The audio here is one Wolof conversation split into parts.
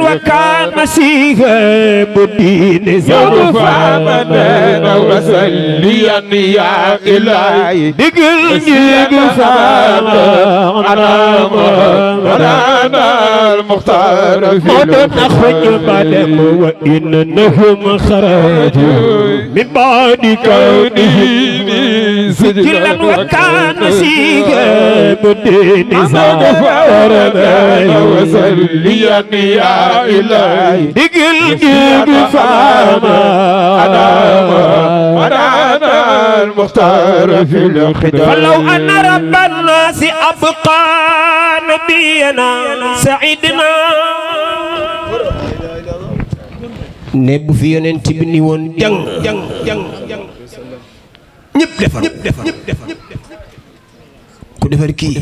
وكان مسيحا بدين زرفا مدنا وسليا يا إلهي دقل فاما أنا المختار في مدنا خج مدم وإنهم خرجوا من بعد كونه سجلا وكان مسيحا بدين زرفا مدنا وسليا يا إلهي دقل فاما أنا المختار في الخدام فلو أن رب الناس أبقى نبينا سعيدنا نبو في ينتبني وون جن ñëpp defar ku defar kii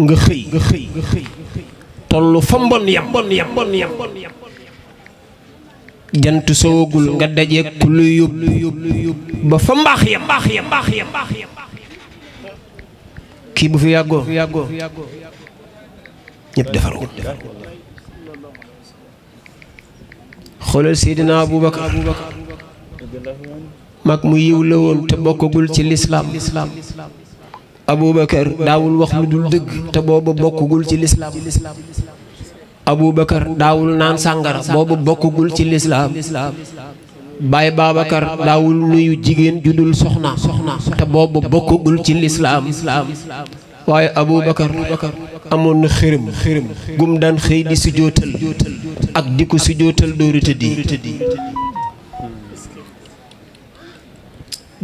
nga xëy tollu fa mbon yam jant soogul nga dajeek ku lu yóbbu ba fa mbaax yam kii bu fi yàggoo ñëpp defaru xoolal Seydina Abubakar mag mu yiw la woon te bokkagul ci lislaam Abubakar daawul wax lu dul dëgg te booba bokkagul ci lislaam Abubakar daawul naan sàngara booba bokkagul ci lislaam Baay Baabakar daawul nuyu jigéen ju dul soxna te booba bokkagul ci lislaam waaye Abubakar amoon na xërëm gum daan xëy di sujootal ak di ko sujootal dóori tëddi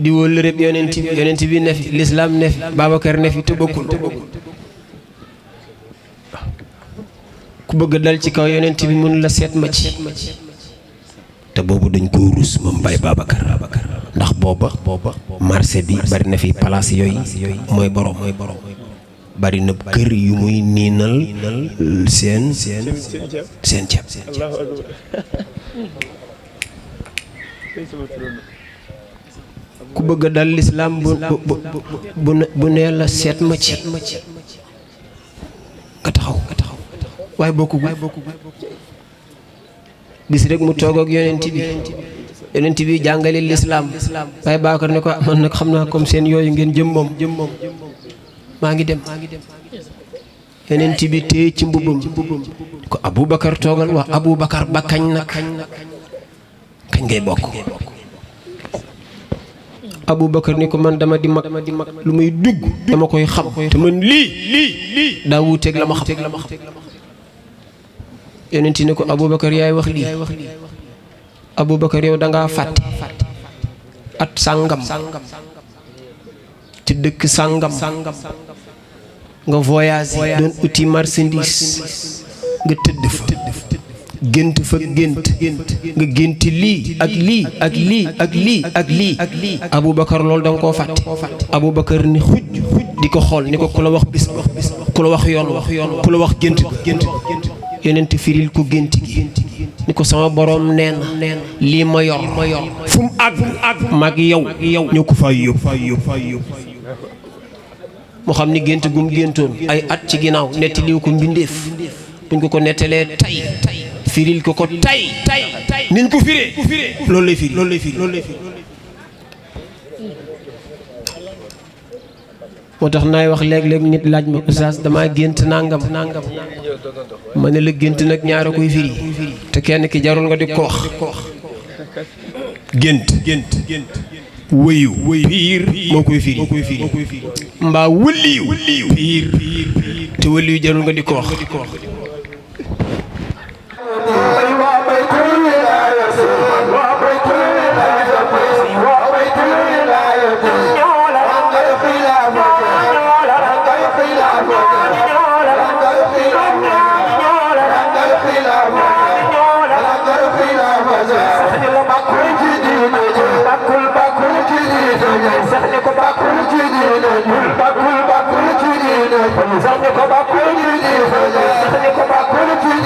di wóol rëbb yonent bi ne fi lislaam ne fi Babacar ne fi te bokkul ku bëgg dal ci kaw yonent bi mun la seet ma ci te boobu dañ ko rus moom Baye Babacar ndax booba marché bi bari na fi place yooyu mooy borom bari na kër yu muy niinal seen ceeb ku bëgg dal lislaam bu nee la seet ma ci nga taxaw waaye bokkugul bis rek mu toog ak yonent bi jàngale lislaam waaye Baakar ne ko man nag xam naa comme seen yooyu ngeen jëm moom maa ngi dem yonent bi téye ci mbubbam ko Aboubacar toogal wax Aboubacar ba kañ ngay bokk Aboubacar ni ko man dama di mag lu muy dugg dama koy xam te man lii daa wuuteeg la ma xam yonent ni ko Aboubacar yaay wax lii Aboubacar yow dangaa fàtte at sàngam ci dëkk sàngam nga voyage doon uti marchandise nga tëdd fa gént fa gént nga gént lii ak lii ak lii ak lii ak lii Aboubacar loolu da nga koo fàtte Aboubacar ni xuj di ko xool ni ko ku la wax bis ku la wax yoon ku la wax gént yonent firil ko gént gi ni ko sama borom nee na lii ma yor fu mu àgg mag yow ñoo ko fay yóbbu moo xam ni gént gum géntoon ay at ci ginnaaw nettaliw ko mbindeef buñ ko nettalee tay firil ko tay niñ ko firee loolu lay firi moo tax naay wax léeg-léeg nit laaj ma oustaz damaa gént nangam ma ne la gént nag ñaara koy firi te kenn ki jarul nga di ko wax gént wëyu piir moo koy firi mbaa wëliyu piir te wëliyu jarul nga di ko wax Bakul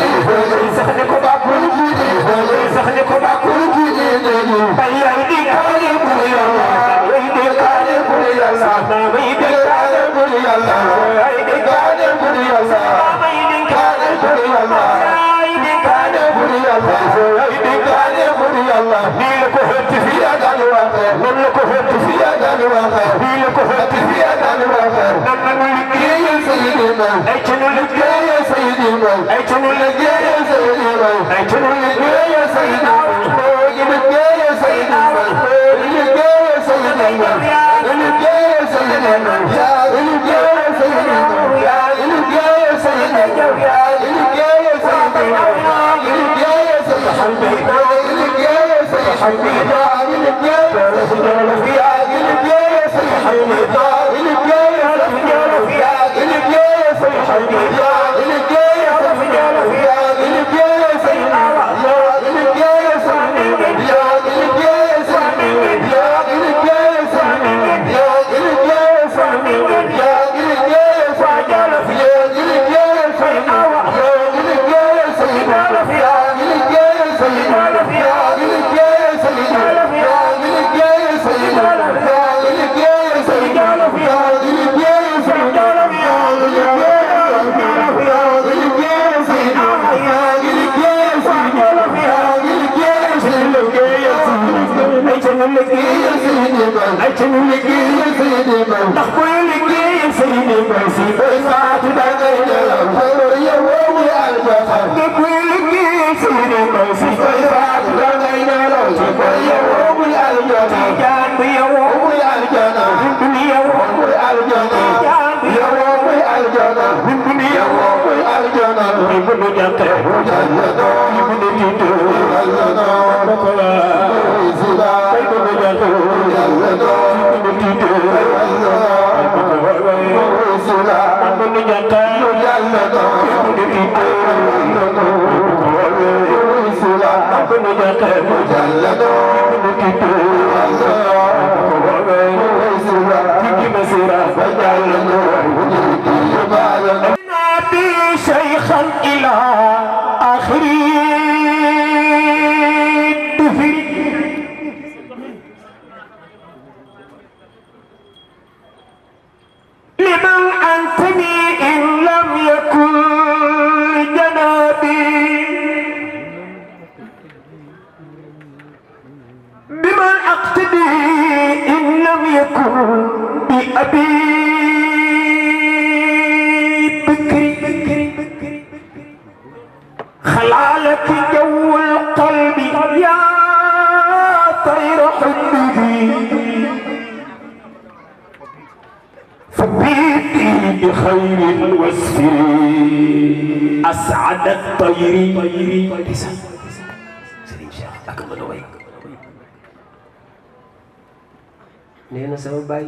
neena sama baay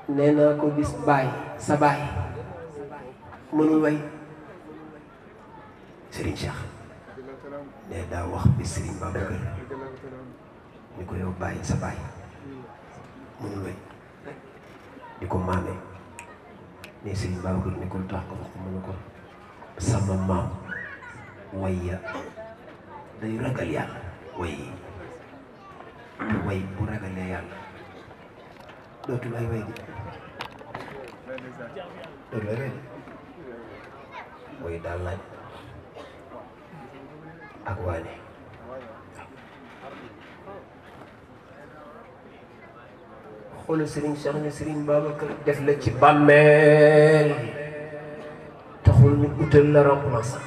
neena ko bis baay sa baay mënul way Serigne Cheikh ne daa wax bi Serigne Babacar ni ko yow baay sa baay mënul way di ko maame ne Serigne Babacar ni ko tax ko wax ko mënu ko sama maam waya day ragal yàlla way bu ragalee yàlla dootul ay way di dootul ay way di way daal laaj ak waane xoolal Serigne Cheikh ne Serigne Babacar def la ci bàmmeel taxul ñu utal la remplaçant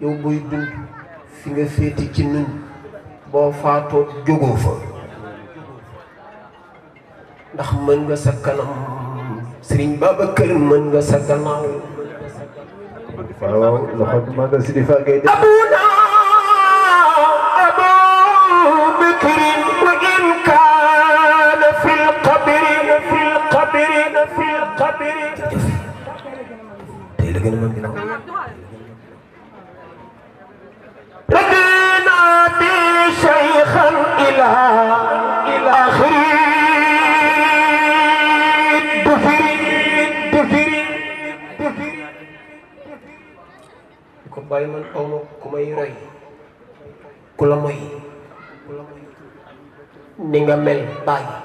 yow booy dund fi nga féete ci nun boo faatoo jógoo fa ndax mën nga sa kanam Serigne Babacar mën nga sa gannaaw waaw loxo bi maa ngi si di fàggee de abuna abu bikrin wa in kaana fil qabri tey la gën a mën ginnaaw رضينا بشيخا إلى آخر الدهر bàyyi man aw ma ku may roy ku la moy ni nga mel bàyyi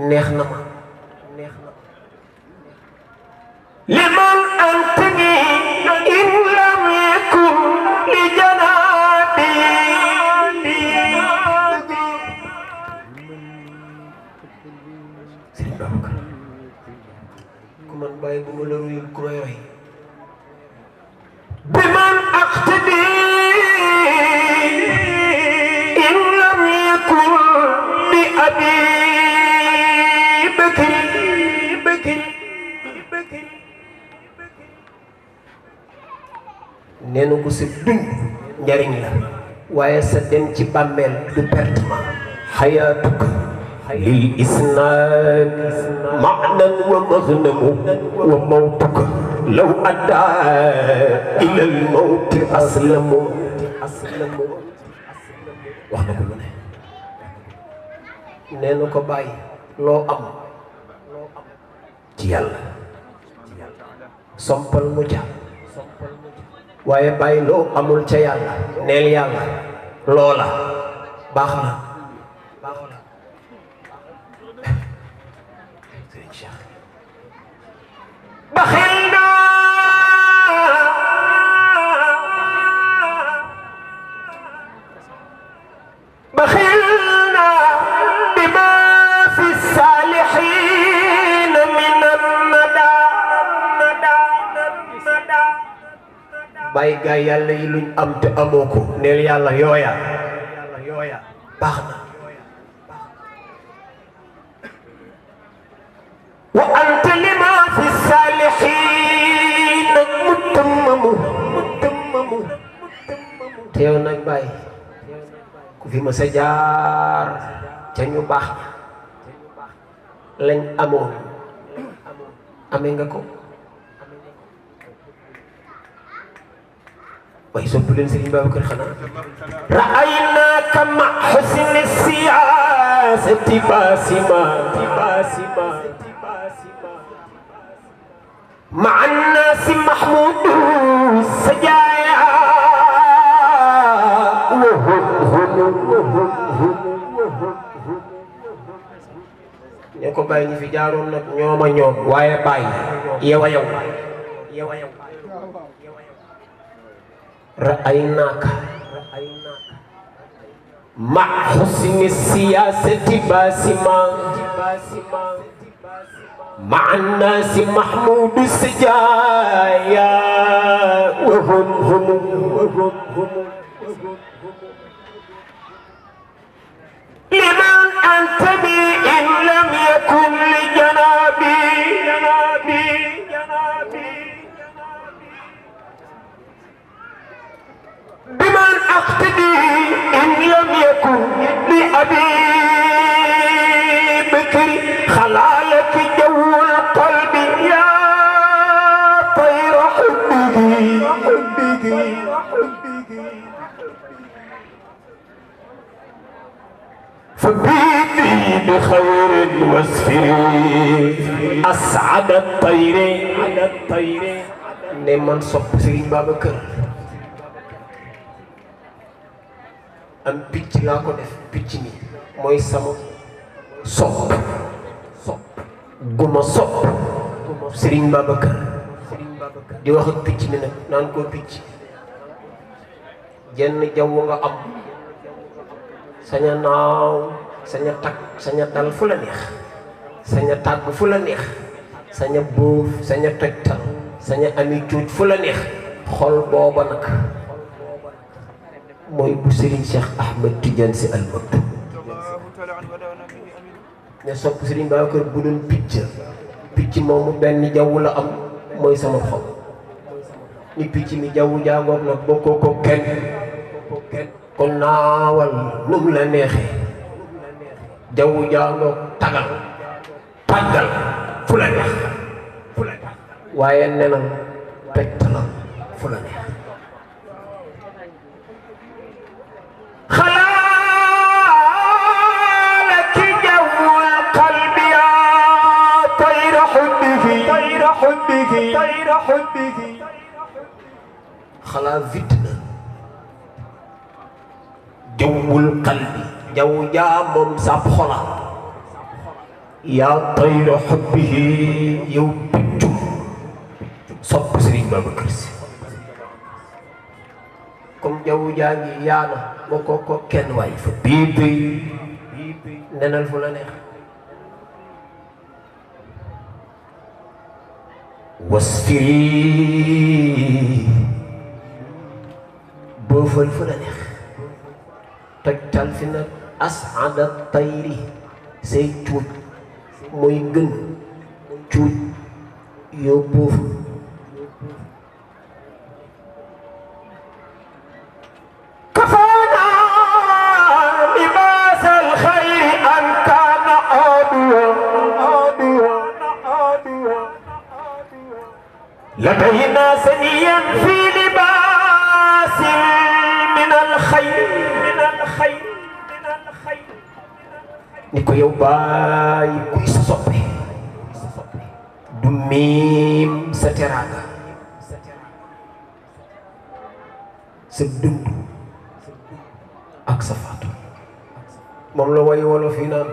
neex na ma liman antani in lam yakun li janabi Sëriñ Babacar ku man bàyyi bu ma la ruyul ku may roy biman aqtadi in lam yakun li abi bakri nee na ko sa dund njariñ la waaye sa dem ci bàmmeel du pertement xayaatuka lil isnaad maanan wa magnamu wa mawtuka law addaa ilal mawti aslamu wax na ko lu ne nee na ko bàyyi loo am ci yàlla sompal mu ja waaye bàyyi loo amul ca yàlla neel yàlla loola baax na baxil baxilna bima fi saalihiin min annada bàyyi gaa yàlla yi luñ am te amoo ko neel yàlla yooya baax na wa anta lima fi saalihiin mutammamu te yow nag bàyyi ku fi ma sa jaar ca ñu baax lañ amoon amee nga ko waaye sopp leen Sëriñ Babacar xanaa ra'aynaaka ma husni siyaasati baasima ma'a nnaasi mahmuudu sajaaya ne ko bàyyi ñi fi jaaroon nag ñooma ñoom waaye bàyyi yow a yow رأيناك مع حسن السياسة باسما مع الناس محمود السجايا وهم لمن أنت بي إن لم يكن لجنابي بمن أقتدي إن لم يكن لأبي بكر خلالك جو القلب يا طير حبه فبيدي بخير واسفر أسعد الطير نمان صب سيرين بابكر am picc laa ko def picc mi mooy sama sopp guma sopp Sëriñ Babacar di wax ak picc mi nag naan koo picc jenn jaww nga am saña naaw saña takk saña dal fu la neex saña tàgg fu la neex saña bóof saña tojtal saña ami cuuj fu la neex xol booba nag mooy bu Serigne Cheikh Ahmed Tidiane Sy Al Maktoum ne sopp Serigne Babacar bu doon picc moomu benn jaww la am mooy sama xol ni picc mi jaww jàngoog nag bokkoo ko kenn kon naawal nu mu la neexee jaww jàngoog tagal tàggal fu la neex waaye nenal tegtalal fu la neex xalaa vitt na jawwul qalbi jaww jaa moom sab xola yaa tayra xubbihi yow piccu sopp Sëriñ Babacar Si comme jaww jaa ngi yaana ma ko kenn waay fa bii bëy nenal fu la neex wasfiri boofal fu la neex tojtal fi nag asada tayri say cuuj mooy gën cuuj yoo boofu kafaana libaasal xayri an kaana aadiya لدينا سنيا في لباس من الخير نيكو يو باي كوي سوبي du miim sa teraanga sa dund ak sa faatu moom la way wolof yi naan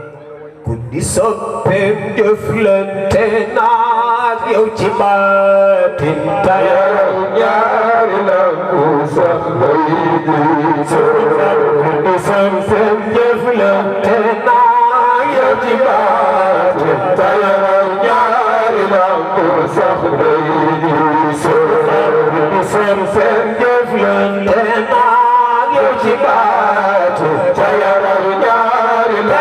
ku di soppeem jëflante naag yow ci baatin tayaram ñaari la ku sax lay di ku di soppeem jëflante naag yow ci baatin tayaram ñaari la ku sax lay di ku di soppeem jëflante naag yow ci baatin tayaram ñaari la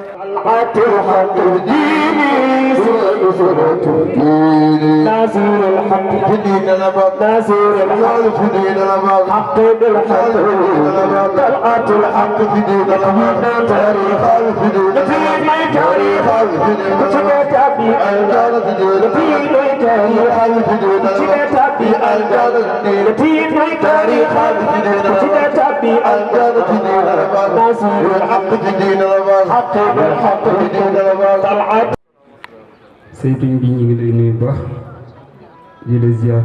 الحق ديني سورة ديني ناصر الحق دين الأبد ناصر الحق دين الأبد حق بالحق طلعت الحق دين الأبد تاريخ الفدود في تاريخ الفدود كتبت أبي الجار الفدود في تاريخ الفدود كتبت أبي الجار الفدود في تاريخ الفدود كتبت أبي الجار الفدود ناصر الحق دين الأبد حق بالحق saytuñ bi ñu ngi lay nuyu baax di la ziar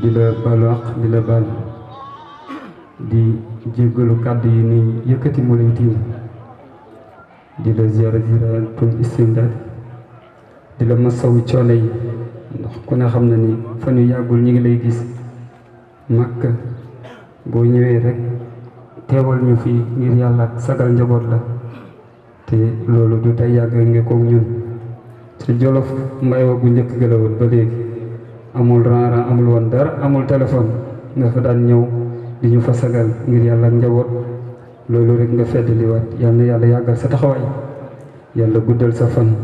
di la balu àq di la bal di jéggalu kàddu yi ni yëkkati mu lay tiim di la ziar ziyaratul istimdaad di la masawu coono yi ndax ku ne xam na ni fan yu yàggul ñu ngi lay gis Makka boo ñëwee rek teewal ñu fii ngir yàlla ak sagal njaboot la te loolu du tey yàgg nga koog ñun te Jolof mbay wa bu njëkk ga woon ba léegi amul ran amul woon dara amul téléphone nga fa daan ñëw di ñu fa sagal ngir yàlla ak njaboot loolu rek nga feddaliwaat yal na yàlla yàggal sa taxawaay yàlla guddal sa fan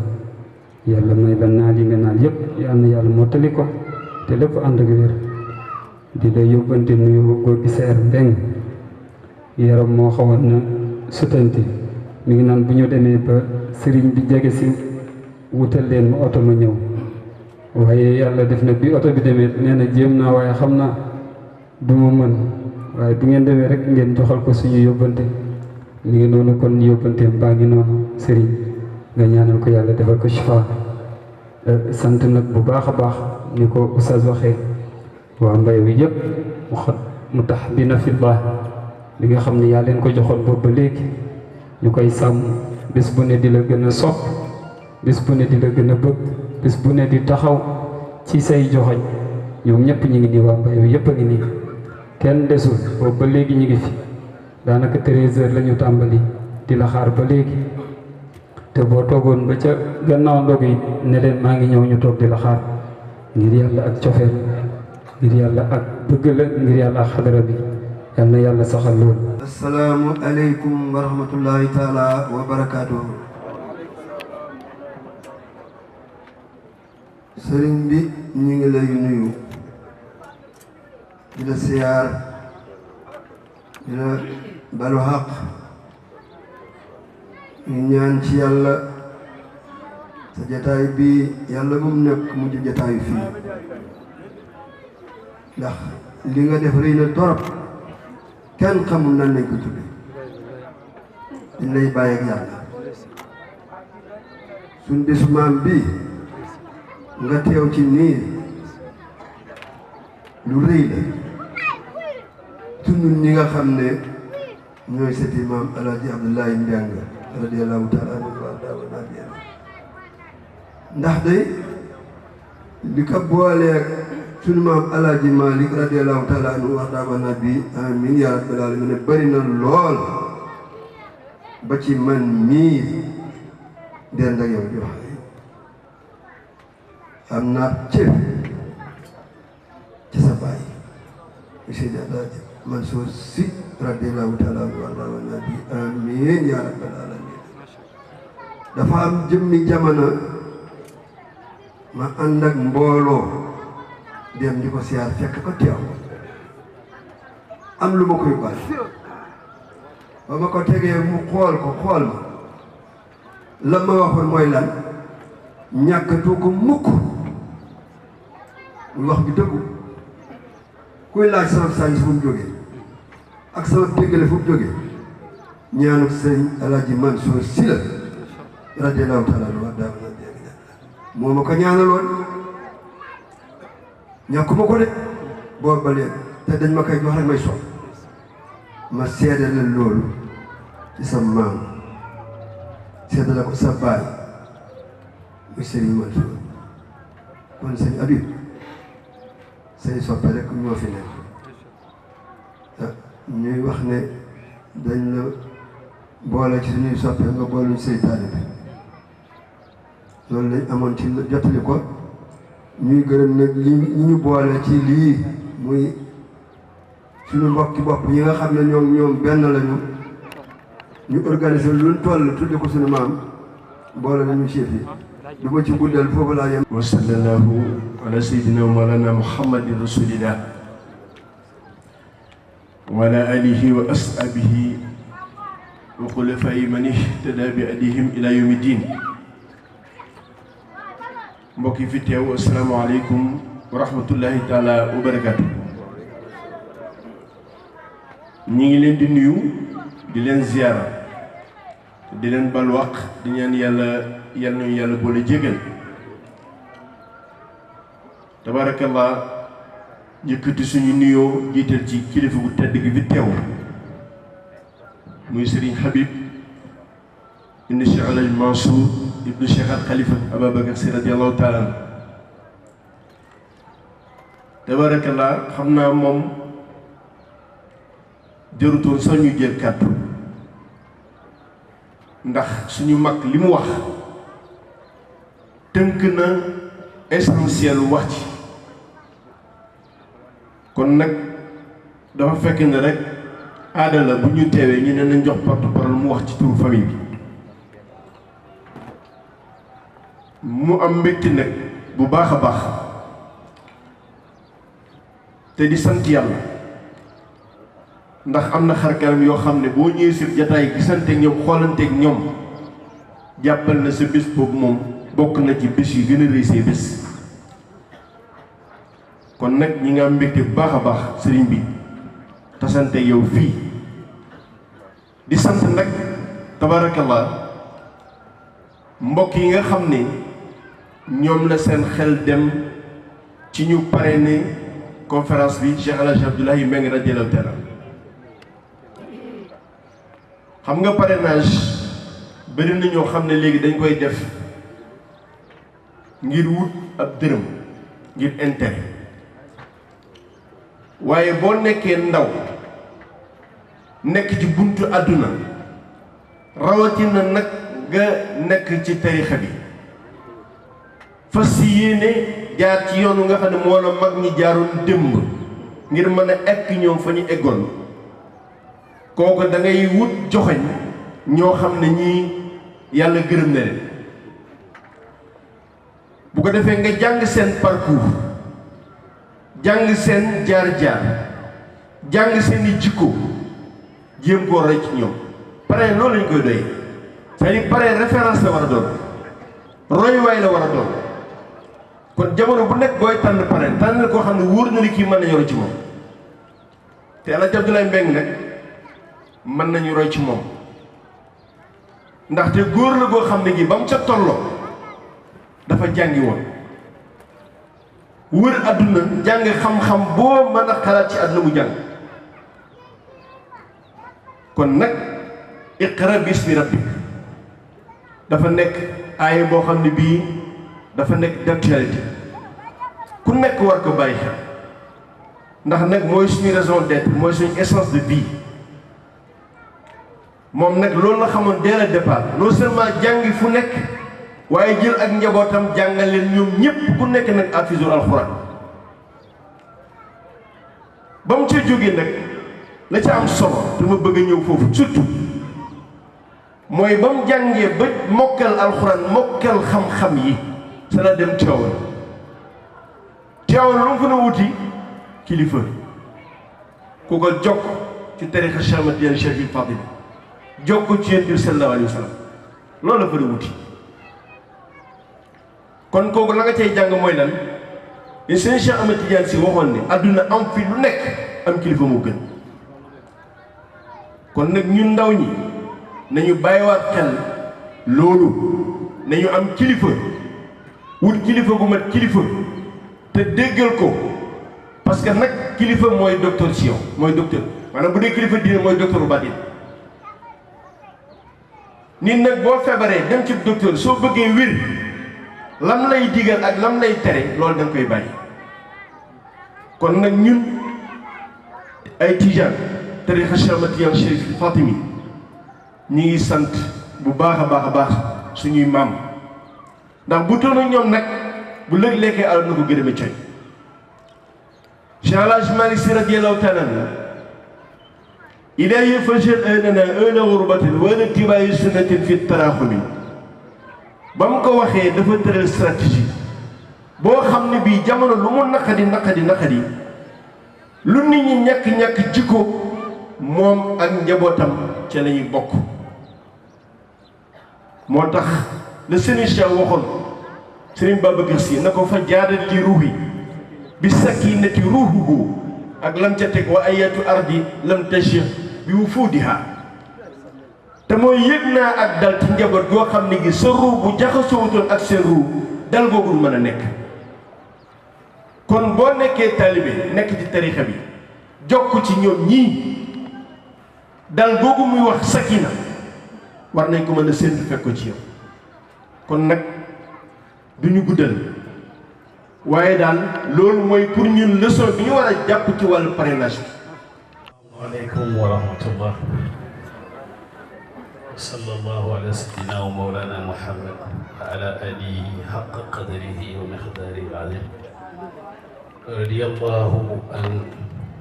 yàlla may la naal yi nga naan yëpp yal na yàlla mottali ko te lépp ànd ak wér di la yóbbante nuyu góor gi seer mbeng yaram moo xawoon na sutante mi ngi naan bu ñu demee ba sëriñ bi jege si wutal leen ma oto ma ñëw waaye yàlla def na bi oto bi demee nee na jéem naa waaye xam naa du ma mën waaye bu ngeen demee rek ngeen joxal ko suñu yóbbante mi ngi noonu kon yóbbanteem baa ngi noonu sëriñ nga ñaanal ko yàlla defal ko shifa sant nag bu baax a baax ni ko oustaz waxee waa mbay wi yëpp mu tax bi na fi baax li nga xam ne yaa leen ko joxoon boobu ba léegi ñu koy sàmm bés bu ne di la gën a sopp bés bu ne di la gën a bëgg bés bu ne di taxaw ci say joxoñ ñoom ñëpp ñu ngi nii waa mbay wi yëpp a ngi nii kenn desul boobu ba léegi ñu ngi fi daanaka 13h la ñu tàmbali di la xaar ba léegi te boo toogoon ba ca gannaaw ndog yi ne leen maa ngi ñëw ñu toog di la xaar ngir yàlla ak cofeel ngir yàlla ak bëgg la ngir yàlla ak xadara bi yal na yàlla saxal loolu. assalaamu aleykum wa rahmatullahi taala wa barakaatuhu. sëriñ bi ñu ngi lay nuyu di la siyaar di la balu xaq ñu ñaan ci yàlla sa jataay bi yàlla bu mu nekk mujj jataayu fii ndax li nga def rëy na torop kenn xamul nan lañ ko tudde dañ lay bàyyi ak yàlla suñ bésu maam bii nga teew ci nii lu rëy la ci ñun ñi nga xam ne ñooy seti maam Alaaji Abdoulaye Mbeng radiyallahu taala anhu wa daawa nabiya ndax day li ko booleeg suñu maam Alaaji Malik radiyallahu taala anhu wa daawa nabi amin ya rabbal alamin bari na lool ba ci man mii dend ak yow di wax am naa cër ci sa baay Seydi Alaaji Mansour Sy radiyallahu taala anhu wa daawa nabi amin ya rabbal alamin dafa am jëmmi jamono ma ànd ak mbooloo dem di ko siyaar fekk ko teew am lu ma koy bal ba ma ko tegee mu xool ma la ma waxoon mooy lan ñàkkatu ko mukk muy wax bi dëggu kuy laaj sama sànni fu mu jógee ak sama déggale fu mu jógee ñaanu sëñ Alaaji Mansour Sy la radiyallahu taala anhu wa daawa moo ma ko ñaanaloon ñàkkuma ko de boobu ba léegi te dañ ma koy jox rek may sox ma seedale loolu ci sa maam seedale ko sa baay muy Serigne Mansour kon sëñ Habib say soppe rek ñoo fi nekk ñuy wax ne dañ la boole ci suñuy soppe nga booluñ say taalibe loolu lañ amoon ci jottali ko ñuy gërëm nag ñi ñu boole ci lii muy suñu mbokki bopp yi nga xam ne ñoom benn lañu ñu organiser luñ toll tudde ko suñu maam boole nañu chef yi du ma ci guddal foofu laa yem. wa sallallahu ala sayyidina wa mawlana muhammadin rasulillah wa ala alihi wa ashabihi wa xulafaa'i man ihtada bi hadihim ila yawmi din. mbokk yi fi teew asalaamaaleykum wa rahmatullahi taala wa barakaatu. ñi ngi leen di nuyu di leen ziyaara di leen bal waq di ñaan yàlla nañu yàlla boole jégal. tabarakallah yëkkati suñu nuyoo jiital ci kilifa bu tedd gi fi teew muy Serigne Habib ibn Cheikh Alaaji Mansour ibnu Cheikh al Khalifa Ababacar Sy radiyallahu taala tabarakallah xam naa moom jërutoon sax ñu jël kàddu ndax suñu mag li mu wax tënk na essentiel wax ci kon nag dafa fekk ne rek aada la bu ñu teewee ñu ne nañ jox porte-parole mu wax ci turu famille bi mu am mbégte nag bu baax a baax te di sant yàlla ndax am na xarkanam yoo xam ne boo ñëwee si jataay gisante ñoom xoolanteeg ñoom jàppal na sa bés boobu moom bokk na ci bés yu gën a rëy say bés. kon nag ñi nga am mbégte bu baax a baax sëriñ bi te sant yow fii di sant nag tabarakallah mbokk yi nga xam ne ñoom la seen xel dem ci ñu parrainé conférence bi Cheikh Alaaji Abdoulaye Mbeng radiyallahu taala. xam nga parrainage bëri na ñoo xam ne léegi dañ koy def ngir wut ab dërëm ngir intérêt waaye boo nekkee ndaw nekk ci buntu àdduna rawatina nag nga nekk ci tarixa bi fas si yéene jaar ci yoonu nga xam ne moo la mag ñi jaaroon démb ngir mën a egg ñoom fa ñu eggoon kooku da ngay wut joxoñ ñoo xam ne ñii yàlla gërëm na leen bu ko defee nga jàng seen parcours jàng seen jaar-jaar jàng seen i jikko jéem koo roy ci ñoom parrain loolu lañ koy doy c'est-à-dire parrain référence la war a doon royuwaay la war a doon kon jamono bu nekk booy tànn parrain tànn koo xam ne wóor na ni kii mën nañu roy ci moom te El Hadj Abdoulaye Mbengue nag mën nañu roy ci moom ndaxte góor la goo xam ne gi ba mu ca tolloo dafa jàngi woon wër àdduna jàng xam-xam boo mën a xalaat ci àdduna mu jàng kon nag iqra bismi rabbik dafa nekk aaya boo xam ne bii dafa nekk d'actualité ku nekk war ko bàyyi xel ndax nag mooy suñu raison d'être mooy suñu essence de vie moom nag loolu la xamoon dès le départ non seulement jàngi fu nekk waaye jël ak njabootam jàngal leen ñoom ñépp ku nekk nag hafizul alxuraan ba mu ca jógee nag la ca am solo te ma bëgg a ñëw foofu surtout mooy ba mu jàngee ba mokkal alxuraan mokkal xam-xam yi sa la dem Tiwaawan lu mu fa na wuti kilifa ku ko jokk ci tarixa Cheikh Ahmad Tidiane Chérif Fadil jokk ko ci Yonent bi sallallahu alayhi wa sallam loolu la fa na wuti kon kooku la nga cay jàng mooy lan li seen Cheikh Ahmad Tidiane si waxoon ne àdduna am fi lu nekk am kilifa moo gën kon nag ñun ndaw ñi nañu bàyyiwaat xel loolu nañu am kilifa wut kilifa gu mat kilifa te déggal ko parce que nag kilifa mooy docteur si yow mooy docteur maanaam bu dee kilifa diine mooy docteur bu baatin nit nag boo feebaree dem ci docteur soo bëggee wér lam lay digal ak lam lay tere loolu da nga koy bàyyi kon nag ñun ay tijaan tarixa Cheikh Ahmad Tidiane Chérif Fatimi ñi ngi sant bu baax a baax suñuy maam ndax bu toon ak ñoom nag bu lëg lekkee alal na ko gërëme coy Cheikh El Hadj Malick Sy radiyallahu taala anhu ilaahi fajal anana ana gurbatin wala tibaayu sunnatin fi taraxumi ba mu ko waxee dafa tëral stratégie boo xam ne bii jamono lu mu naqadi lu nit ñi ñàkk jikko moom ak njabootam ca lañuy bokk moo tax le Serigne Cheikh waxoon Serigne Babacar Sy na ko fa jaadal li ruuhi bi sakinati ruuhuhu ak lam ca teg wa ayatu ardi lam tashir bi wufudiha te mooy yëg naa ak dal ci njaboot goo xam ne gi sa ruu bu jaxasoowutoon ak seen ruu dal googul mën a nekk kon boo nekkee taalibe nekk ci tarixa bi jokk ci ñoom ñii dal googu muy wax sakina war nañ ko mën a séntu fekk ko ci yow kon nag duñu guddal waaye daal loolu mooy pour ñun leçon bi ñu war a jàpp ci wàllu parrainage bi. waaleykum wa rahmatullah. sallallahu ala sayyidina wa mawlana Muhammad wa ala alihi haqqa qadrihi wa miqdarihi al-azim. radiyallahu an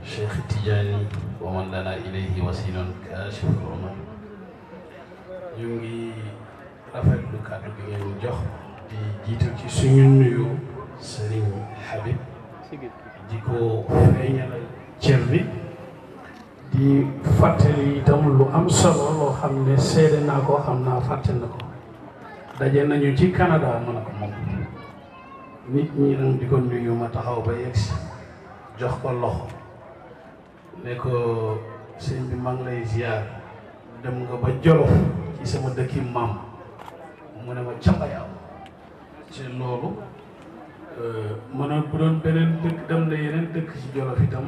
Cheikh Tidiane wa man lana ilayhi wasilun kaashiful umam. ñu ngi rafetlu kàddu gi ngeen jox di jiital ci suñu nuyu Serigne Habib di ko feeñalal cër bi di fàttali itam lu am solo loo xam ne seede naa ko xam naa fàtte na ko daje nañu ci Canada mën a ko moom nit ñi nag di ko nuyu ma taxaw ba yegsi jox ko loxo ne ko sëñ bi maa ngi lay ziar dem nga ba Jolof ci sama dëkki maam mu ne ma cambayaaw ci loolu mënoon bu doon beneen dëkk dem na yeneen dëkk ci Jolof itam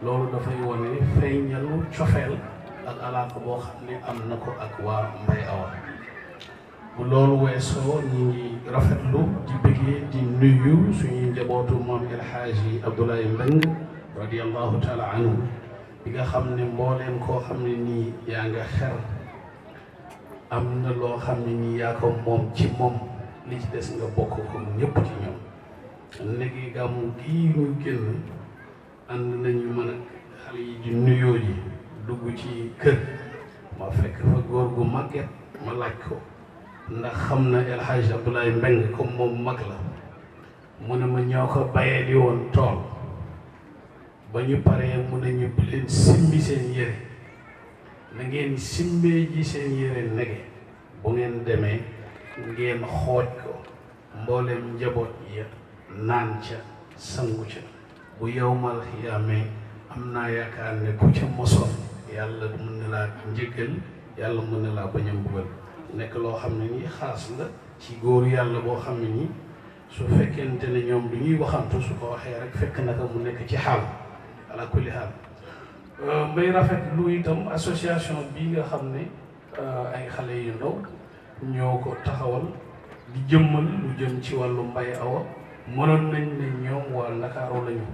loolu dafay wane feeñalu cofeel ak alaaka boo xam ne am na ko ak waa Mbay Awa bu loolu weesoo ñi ngi rafetlu di bëggee di nuyu suñuy njabootu moom El Hadji Abdoulaye Mbengue radiyallahu taala anhu bi nga xam ne mbooleem koo xam ne nii yaa nga xer am na loo xam ne nii yaa ko moom ci moom li ci des nga bokk ko ñëpp ci ñoom léegi gàmmu gii ñu génn ànd nañu mën a xale yi di nuyoo ji dugg ci kër ma fekk fa góor gu màgget ma laaj ko ndax xam na El Hadj Abdoulaye Mbengue comme moom mag la mu ne ma ñoo ko bayee li woon tool ba ñu paree mu ne ñu bu leen simmi seen yére na ngeen simmee ji seen yére nege bu ngeen demee ngeen xooj ko mboolem njaboot ya naan ca sangu ca bu yowmal xiyaamee am naa yaakaar ne ku ca mosoon yàlla mën na laa njëggal yàlla mën na laa bañ a mbugal nekk loo xam ne nii xaas la ci góor yàlla boo xam ne nii su fekkente ne ñoom du ñuy waxantu su ko waxee rek fekk naka mu nekk ci xaal ala kulli xaal may rafet lu itam association bii nga xam ne ay xale yu ndaw ñoo ko taxawal di jëmmal lu jëm ci wàllu mbay awa mënoon nañ ne ñoom waa Ndakaaru lañu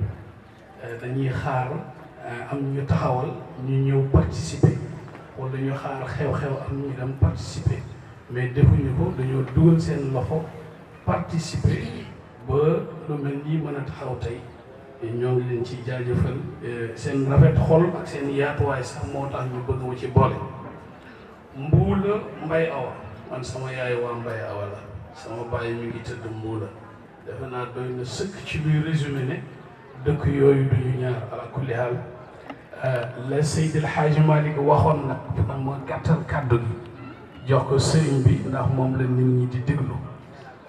dañuy xaar am ñu taxawal ñu ñëw participer wala ñu xaar xew-xew am ñu dem participer mais defuñu ko dañoo dugal seen loxo participer ba lu mel nii mën a taxaw tey ñoo ngi leen ci jaajëfal seen rafet xol ak seen yaatuwaay sax moo tax ñu bëgg ma ci boole. Mbuula Mbay Awa man sama yaay waa Mbay Awa la sama baay mi ngi tëdd Mbuula defe naa doy na sëkk ci luy résumé ne dëkk yooyu duñu ñaar ala kulli haal la Seydi El Hadji Malick waxoon nag dina ma gàttal kàddu gi jox ko sëriñ bi ndax moom la nit ñi di déglu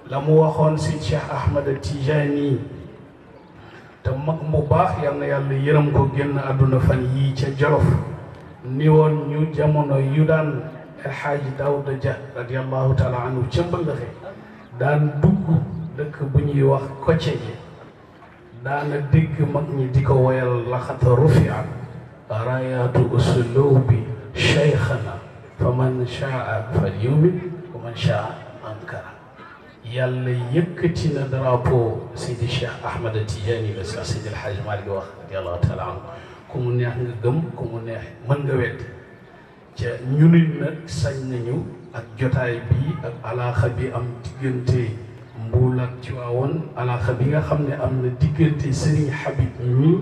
la mu waxoon si Cheikh Ahmed Tijani te mag mu baax yal na yàlla yërëm ko génn àdduna fan yii ca Jolof ni woon ñu jamono yu daan El Hadji Daouda Dia radiallahu taala anhu ca Mbëllëxe daan dugg dëkk bu ñuy wax Kocce ji daana dégg mag ñi di ko woyal laxat rufiat rayaatu usulubi cheikhana fa man shaa fal yumin wa man shaa ankara yàlla yëkkati na drapeau Seydi Cheikh Ahmed Tidiane la Cheikh Seydi El Hadji Malick wax radiallahu taala anhu ku mu neex nga gëm ku mu neex mën nga wedd ca ñu nit nag sañ nañu ak jotaay bi ak alaaxa bi am diggante Mbuul ak Tiwaawoon alaaxa bi nga xam ne am na diggante Serigne Habib mi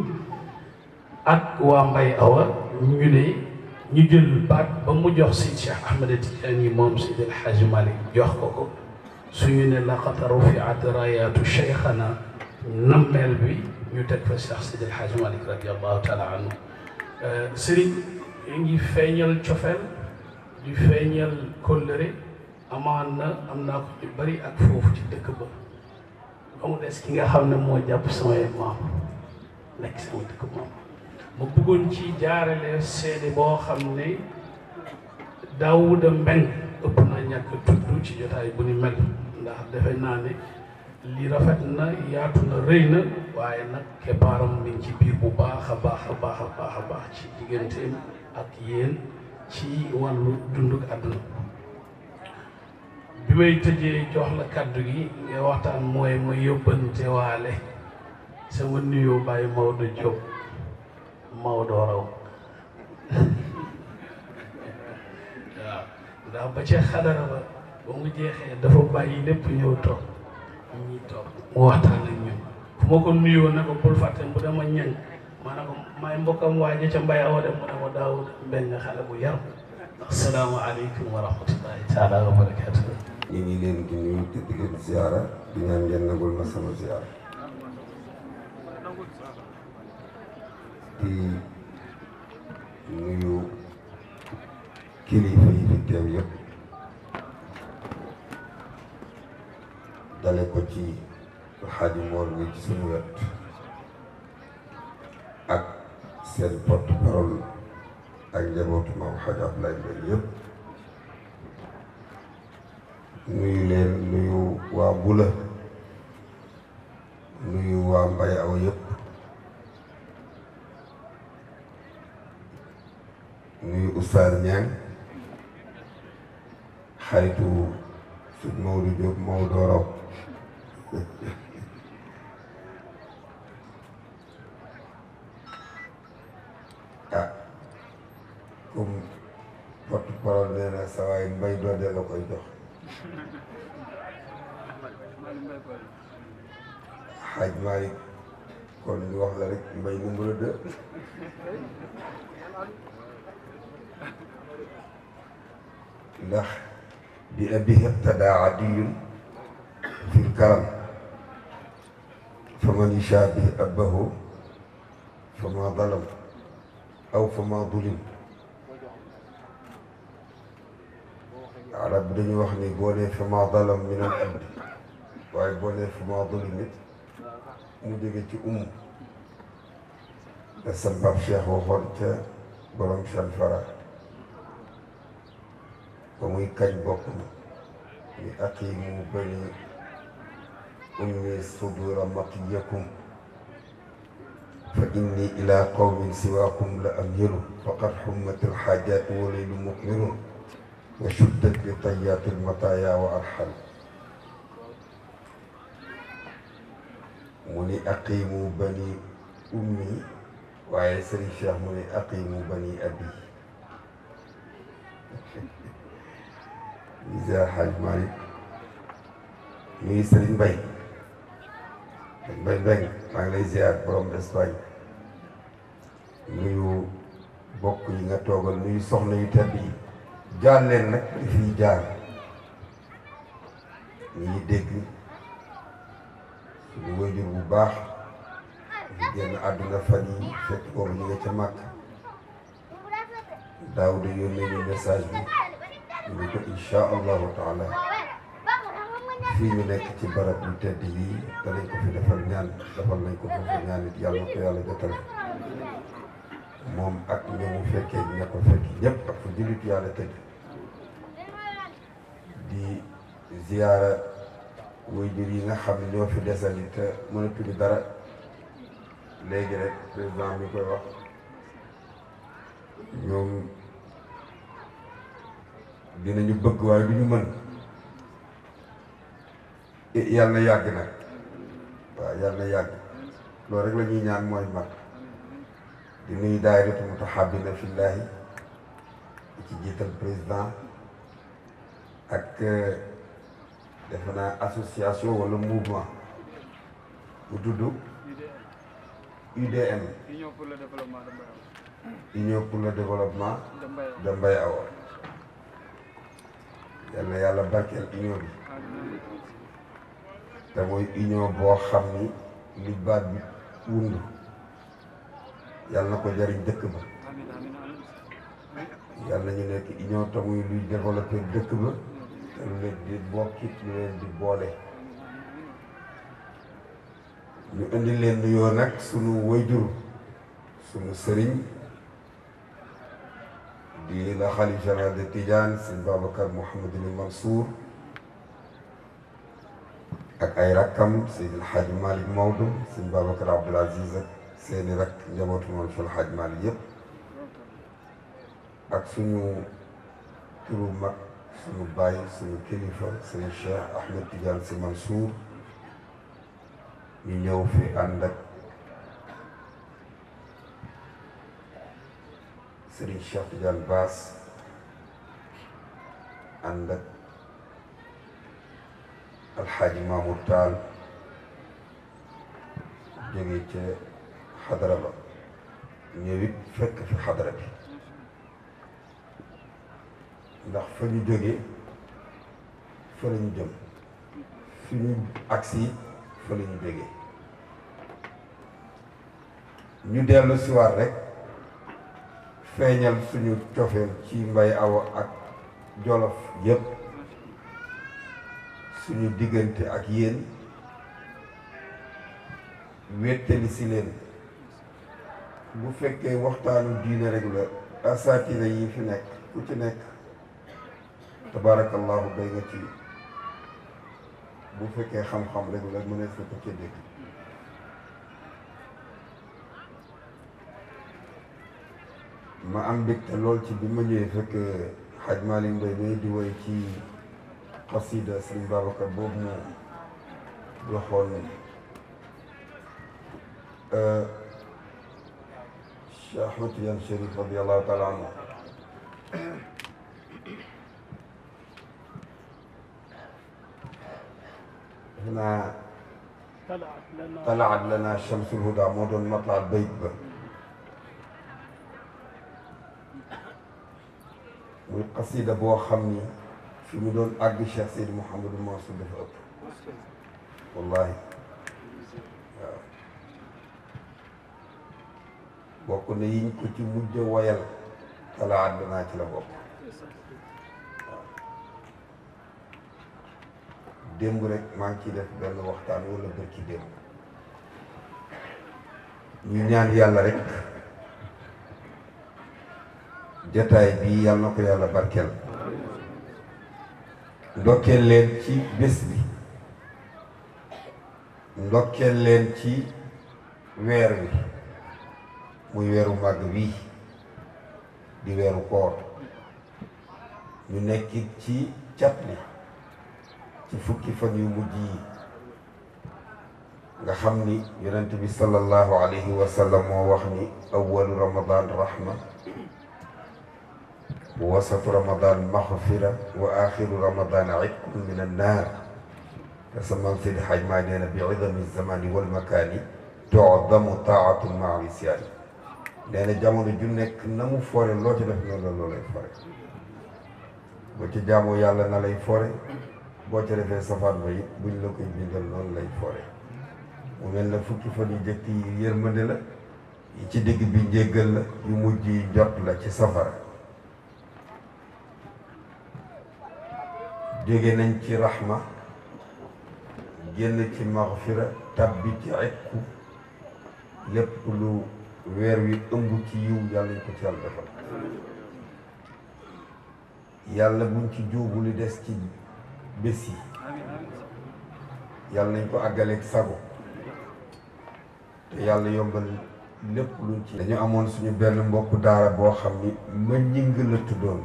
ak waa Mbay Awa ñu ne ñu jël baat ba mu jox si Cheikh Ahmed Tidiane moom Seydi El Hadji Malick jox ko suñu ne laqad rufiat rayaatu cheikhana nammeel bi ñu teg fa Cheikh Seydi El Hadji Malick radiallahu taala anhu Serigne ngi feeñal cofeel di feeñal kóllëre amaan na am naa ko ñu bari ak foofu ci dëkk ba ba mu des ki nga xam ne moo jàpp samay maam nekk sama dëkk maam ma bëggoon ci jaarale seede boo xam ne Daouda Mbeng ëpp na ñàkk tudd ci jotaay bu ni mel ndax defe naa ne li rafet na yaatu na rëy na waaye nag keppaaram mi ngi ci biir bu baax a baax a baax a baax a baax ci digganteem ak yéen ci wàllu dunduk àdduna bi may tëjee jox la kàddu gi nga waxtaan mooy ma yóbbante waale sama nuyoo bàyyi Maodo Diop Maodo raw waaw ndax ba ca xadara ba mu jeexee dafa bàyyi lépp ñëw toog ñi toog mu waxtaan ak ñun fu ma ko nuyoo ne ko bul fàtte bu dama ñaŋ ma ne ko may mbokkam waaje ca Mbay Awa dem mu ne ko Daawuda Mbeng xale bu yar assalaamu aleykum wa rahmatullahi taala wa barakatuh ñu ngi leen di nuyu te di leen ziara di ñaan ngeen nangul ma sama ziara di nuyu kilifa yi fi teew yëpp dale ko ci Xaaji Moor wi ci suñu wet ak seen porte-parole ak njabootu Maam Xaaji Abdoulaye Mbeng yëpp nuyu leen nuyu waa Mbula nuyu waa Mbay Awa yëpp nuyu Oustaz Niang xaritu sëñ Maodo Diop Maodo raw ah comme porte-parole nee na sa waay mbay doode la koy jox xaaj Malick kon ñu wax la rek mbay numéro 2 ndax bi abihi iqtadaa adiyun fil karam faman yashaabi abahu fama zalam aw fama zulim. arab bi dañuy wax ni boo nee fama zalam min al abdi waaye boo nee fama zulim it mu jóge ci te sabab Cheikh waxoon ca borom Chanfara ba muy kañ bopp ni aqimu bani ummi sudura matiyakum fa inni ila qawmin siwaakum la amhilu faqad hummatil xaajaatu wa laylu muqmirun wa shuddat li tayyatil mataaya wa arxal. mu ni aqimu bani ummi waaye Serigne Cheikh mu ni aqimu bani abi. ñu ziar Xaaj Malick ñuy Serigne Mbaye Mbaye maa ngi lay ziar borom Espagne nuyu bokk yi nga toogal nuyu soxna yu tedd yi jaar leen nag di fiy jaar ñuy dégg suñu wajur bu baax ñu génn àdduna fan yi fekk boobu ñu nga ca màkk daaw de yónnee ñu message bi ñu ngi ko insha allahu taala fii ñu nekk ci barab yu tedd yi danañ ko fi defal ñaan defal nañ ko foofu ñaan it yàlla ko yàlla jotale moom ak ña mu fekkee ña ko fekk ñëpp ak fu jullit yàlla tëdd di ziyaara waajur yi nga xam ne ñoo fi desali te mënatuñu dara léegi rek président mi koy wax ñoom dinañu bëgg waaye du ñu mën yàlla na yàgg nag waaw yàlla na yàgg loolu rek la ñuy ñaan mooy mag di nuyu daayiratu mutahabbina fillahi di ci jiital président ak defe naa association wala mouvement bu tudd UDM Union pour le développement de Mbaye Awa yal na yàlla barkeel union bi te mooy union boo xam ni li baat bi wund yàlla na ko jariñ dëkk ba yàlla ñu nekk union te muy luy développé dëkk ba te lu leen di bokkit lu leen di boole ñu indi leen nuyoo nag sunu wayjur sunu sëriñ di la xalif général de Tidiane sëñ Babacar Mouhamadul Mansour ak ay rakkam Seydil Hadj Malick Maodo sëñ Babacar Abdoul Aziz ak seeni rakk njabootu moom Seydil Hadj Malick yëpp ak suñu turu mag suñu baay suñu kilifa sëñ Cheikh Ahmed Tidiane Sy Mansour ñu ñëw fi ànd ak Serigne Cheikh Tidiane Bass ànd ak Alxaaji Mamour Tall jóge ca xadara ba ñëwit fekk fi xadara bi ndax fa ñu jóge fa la ñu jëm fi ñu agsi fa la ñu jóge ñu dellu si waat rek feeñal suñu cofeel ci Mbaye Awa ak Jolof yépp suñu diggante ak yéen wéttali si leen bu fekkee waxtaanu diine rek la asaatira yi fi nekk ku ci nekk tabaarakallahu day nga ci bu fekkee xam-xam rek la mënees na ko ci dégg ma am mbégte lool ci bi ma ñëwee fekk Hadj Malick Mbaye may di woy ci xasida Sëriñ Babacar boobu mu joxoon Cheikh Ahmed Tidiane Chérif radiyallahu taala anhu هنا طلعت لنا شمس الهدى moo doon matlaal bayt ba muy xasida boo xam ni fi mu doon àgg Cheikh Seydi Mouhamadou Mansour dafa ëpp wallahi bokk na yiñ ko ci mujj woyal tala àdduna ci la bokk. démb rek maa ngi ciy def benn waxtaan wala bërki démb ñu ñaan yàlla rek jataay bi yàlla na ko yàlla barkeel. ndokkeel leen ci bés bi, ndokkeel leen ci weer wi muy weeru màgg bii di weeru koor. ñu nekkit ci cat li ci fukki fan yu mujj yi nga xam ni yonent bi sallallahu alayhi wa sallam moo wax ni awwalu ramadan rahma wa wasatu ramadan maghfira wa axiru ramadan itqun min annaar te sa maam Seydi Hajj Maalik nee na bi idami zamani wal makaani tu'damu taatu maa isyaani. nee na jamono ju nekk na mu foore loo ci def noonu la loo lay fore. boo ci jaamoo yàlla na lay fore, boo ca defee safaan ba it buñ la koy bindal noonu lay fore. mu mel na fukki fan yu jëkk yi yërmande la, yi ci digg bi njéggal la, yu mujj yi njot la ci safara. jóge nañ ci raxma génn ci maxfira tabbi ci ekku. lépp lu weer wi ëmb ci yiw yàlla ñu ko ci yàlla defal. yàlla buñ ci juubu li des ci bés yi yàlla nañ ko àggaleeg sago te yàlla yombal lépp luñ ci. dañu amoon suñu benn mbokku daara boo xam ni ma ñing la tuddoon,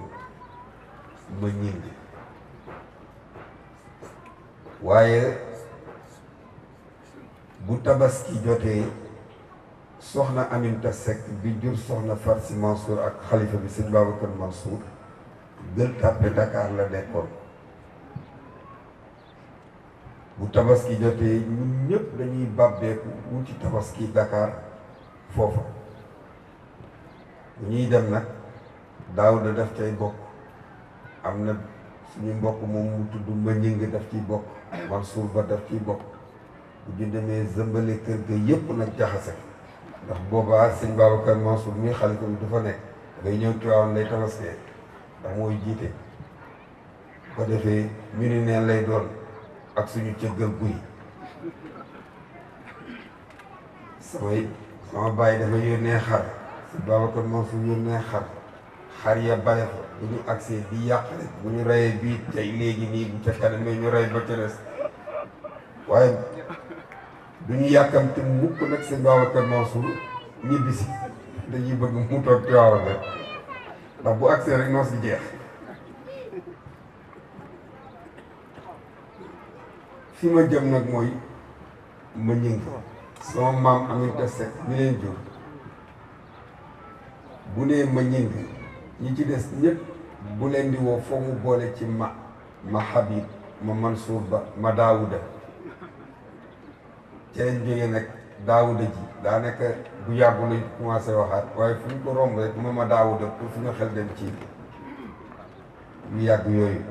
ma ñing. waaye bu tabaski jotee soxna Aminta Seck bi jur soxna Farsi Mansour ak xalifa bi sëñ Babacar Mansour Gueule Tapée Dakar la nekkoon. bu tabaski jotee ñun ñëpp dañuy bàbbeeku wuti tabaski Dakar foofa. bu ñuy dem nag Daawuda daf cay bokk, am na suñu mbokk moom mu tudd ma ñing daf ciy bokk, Mansour ba daf ciy bokk. bu ñu demee zëmbale kër ga yëpp nag jaxase, ndax boobaa sëñ Babacar Mansour mi xalifa bi dafa nekk ngay ñëw Tiwaawan lay tabaskee ndax mooy jiite. bu ko defee ñu ni neen lay doon ak suñu cëggal guy. sama bàyyi dafa yónnee xar, sëñ Babacar Mansour yónnee xar ya bare fa. bu ñu agsee di yàq rek bu ñu reyee bii tey léegi nii bu ca kanamee ñu rey ba ca des. waaye du ñu yàkkamte mukk nag sëñ Babacar Mansour ñibbisi, dañuy bëgg mu toog Tiwaawan rek ndax bu agsee rek noos gi jeex. fi ma jëm nag mooy ma ñëng sama maam Aminta Seck mi leen jur. bu nee ma ñëng ñi ci des ñëpp bu leen di woo foo mu boole ci ma Habib, ma Mansour ba, ma Daawuda. ci lañ jógee nag Daawuda ji daanaka bu yàggu lañ commencé waxaat, waaye fu ñu ko romb rek ma Daawuda pour fu ñu xel dem ci yu yàgg yooyu.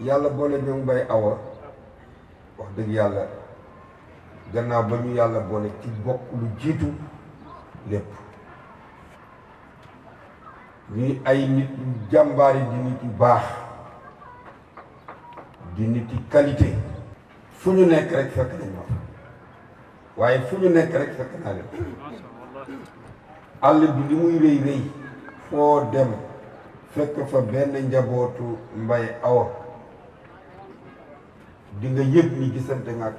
yàlla boole ñoom Mbay Awa wax dëgg yàlla gannaaw ba ñu yàlla boole ci bokk lu jiitu lépp. ñuy ay nit yu jàmbaari di nit yu baax, di nit yi qualité. fu ñu nekk rek fekk nañ ma fa, waaye fu ñu nekk rek fekk naa leen. àll bi li muy rëy rëy foo dem fekk fa benn njabootu Mbay Awa di nga yëg ni gisante nga ak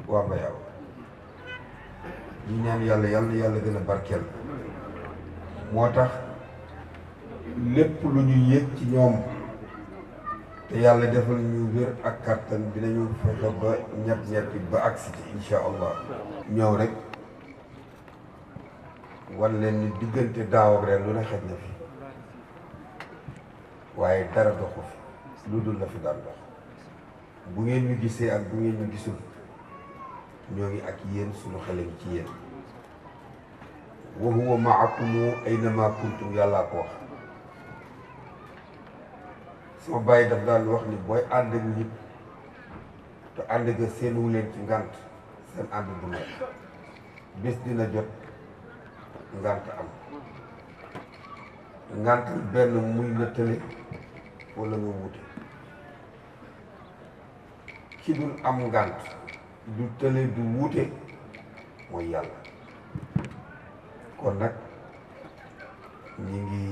waa Mbay Awa. ñu ñaan yàlla yàlla gën a barkeel. moo tax lépp lu ñu yëg ci ñoom te yàlla defal ñu wér ak kàttan dinañu fexe ba ñett ba agsi ci insha allah. ñëw rek wan leen ni diggante daaw ak ren lu ne xaj na fi, waaye dara doxu fi lu dul la fi daan dox. bu ngeen ñu gisee ak bu ngeen ñu gisul ñoo ngi ak yéen, suñu xale ngi ci yéen. wa huwa maakum aynama kuntum, yàllaa ko wax. sama bàyyi daf daan wax ni booy ànd ak nit te ànd ga seenu leen ci ngant seen ànd du nekk bés dina jot ngant am ngant benn muy la tële wala nga wute ki dul am ngant du tële du wute mooy yàlla kon nag ñi ngi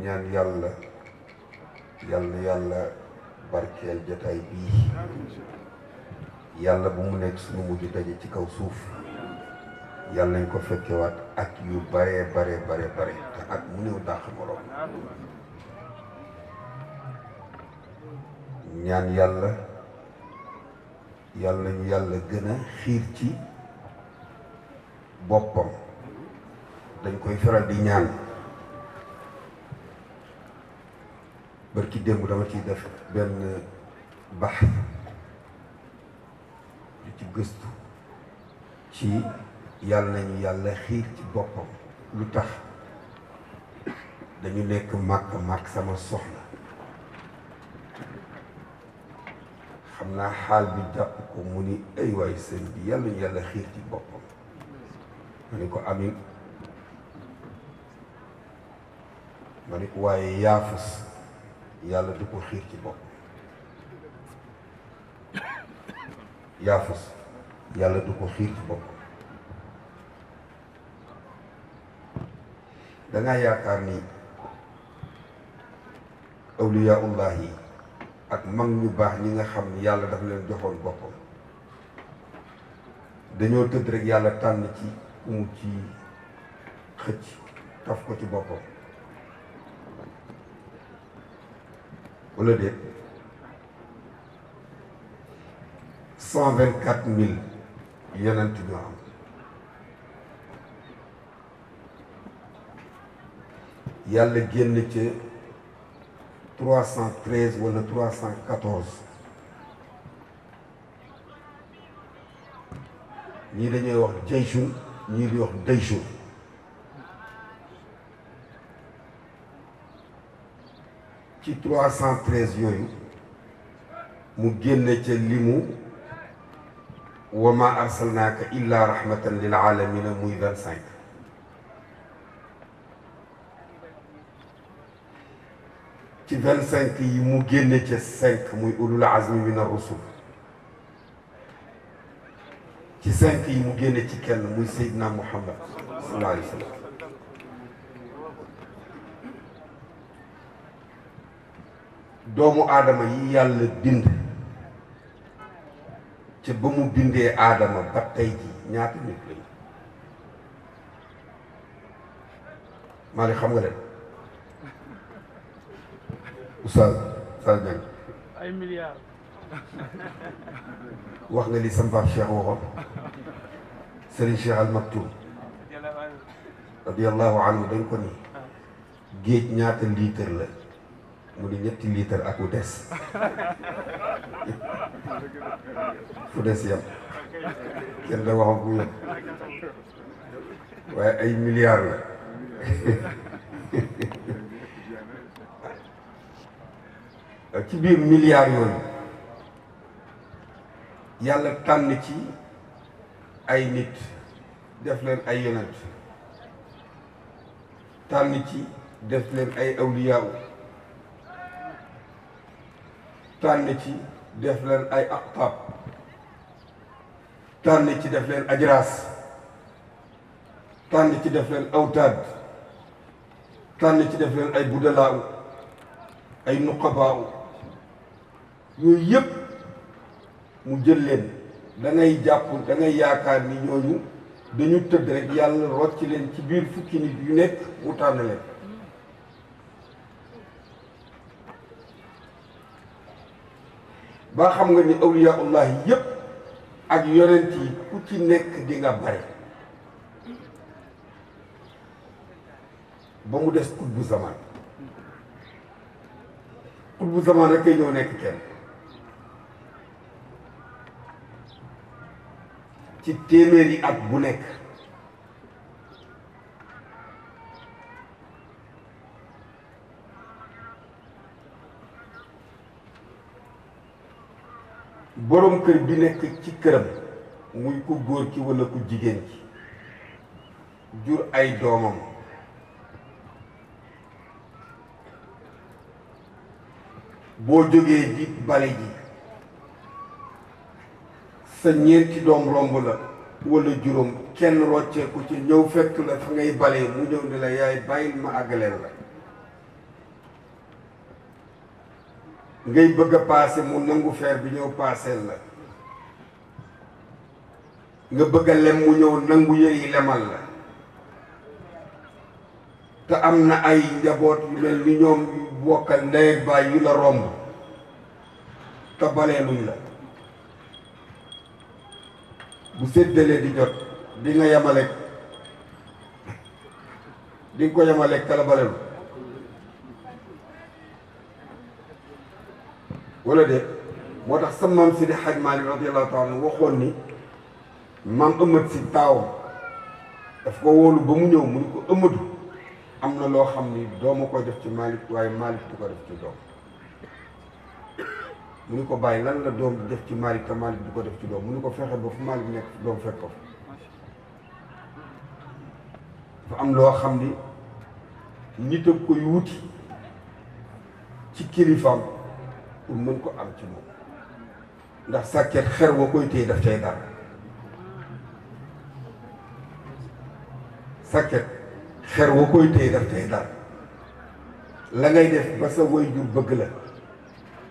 ñaan yàlla yàlla barkeel jotaay bii yàlla bu mu nekk suñu mujj daje ci kaw suuf yàlla nañ ko fekkewaat ak yu bare te ak mu néew dàq moroom ñaan yàlla nañu yàlla gën a xiir ci boppam dañ koy faral di ñaan barki démb dama ciy def benn baax di ci gëstu ci yàlla nañu yàlla xiir ci boppam lu tax dañu nekk màkk sama soxla xam naa xaal bi jàpp ko mu ni ay waay sëñ bi yàlla nañu yàlla xiir ci boppam ma ni ko amin ma ni ko waaye yaafus yàlla du ko xiir ci boppam yaafus yàlla du ko xiir ci boppam dangaa yaakaar ni awliyaullah yi ak mag ñu baax ñi nga xam ni yàlla dafa leen joxoon boppam dañoo tëdd rek yàlla tànn ci ku mu ci xëcc taf ko ci boppam wala déet 124 000 yonent ñoo am yàlla génn ca 313 wala 314 ñii dañuy wax jayshun ñii di wax dayshun ci 313 yooyu mu génne ca limu wa ma arsalnaaka illa rahmatan lil alamina muy 25 ci 25 yi mu génne ca 5 muy ulul azmi min ar-rusul ci 5 yi mu génne ci kenn muy Seydina Muhammad sallallahu alayhi wa sallam doomu aadama yi yàlla bind ca ba mu bindee aadama ba tey ji ñaata nit lañu maa ngi xam nga leen Oustaz Diagne ay milliards wax nga li sama Cheikh waxoon Serigne Cheikh Al Maktoum radiyallahu anhu dañ ko ni géej ñaata litre la mu ni 7 litre ak wu des fu des yam kenn da waxam bu yem waaye ay milliards la ci biir milliards yooyu yàlla tànn ci ay nit def leen ay yonent tànn ci def leen ay awliyaaw tànn ci def leen ay aqtaab tànn ci def leen ajraas tànn ci def leen awtaad tànn ci def leen ay budalaaw ay nuqabaaw yooyu yëpp mu jël leen da ngay jàpp da ngay yaakaar ni ñooñu dañu tëdd rek yàlla rocc leen ci biir fukki nit yu nekk mu tànn leen ba xam nga ni awliyaullah yëpp ak yonent yi ku ci nekk di nga bare ba mu des xutbu zaman xutbu zaman rek kay ñoo nekk kenn ci téeméeri at bu nekk borom kër bi nekk ci këram muy ku góor ki walla ku jigéen ki jur ay doomam boo jógee di bale ji sa ñeenti doom romb la walla juróom kenn rocceeku ci ñëw fekk la fa ngay balee mu ñëw ni la yaay bàyyil ma àggaleel la ngay bëgg a paase mu nangu feer bi ñëw paaseel la nga bëgg a lem mu ñëw nangu yëri lemal la te am na ay njaboot yu mel ni ñoom yu bokkal ndey ak baay yu la romb te baleeluñ la bu séddalee di jot di nga yemaleeg di nga ko yemaleeg kala balelu wala de moo tax sa maam Sidi Hadj Malick radiyallahu taala waxoon ni maam ëmmat si taawam daf ko wóolu ba mu ñëw mu ni ko ëmmatu am na loo xam ni dooma koy def ci Malick waaye Malick du ko def ci doom mu ni ko bàyyi lan la doom def ci Malick te Malick du ko def ci doom mu ni ko fexe ba fu Malick nekk doom fekk ko dafa am loo xam ni nit a koy wuti ci kilifaam pour mën ko am ci moom ndax sàkket xer wa koy téye daf cay dara sàkket xer wa koy téye daf cay dara la ngay def ba sa waajur bëgg la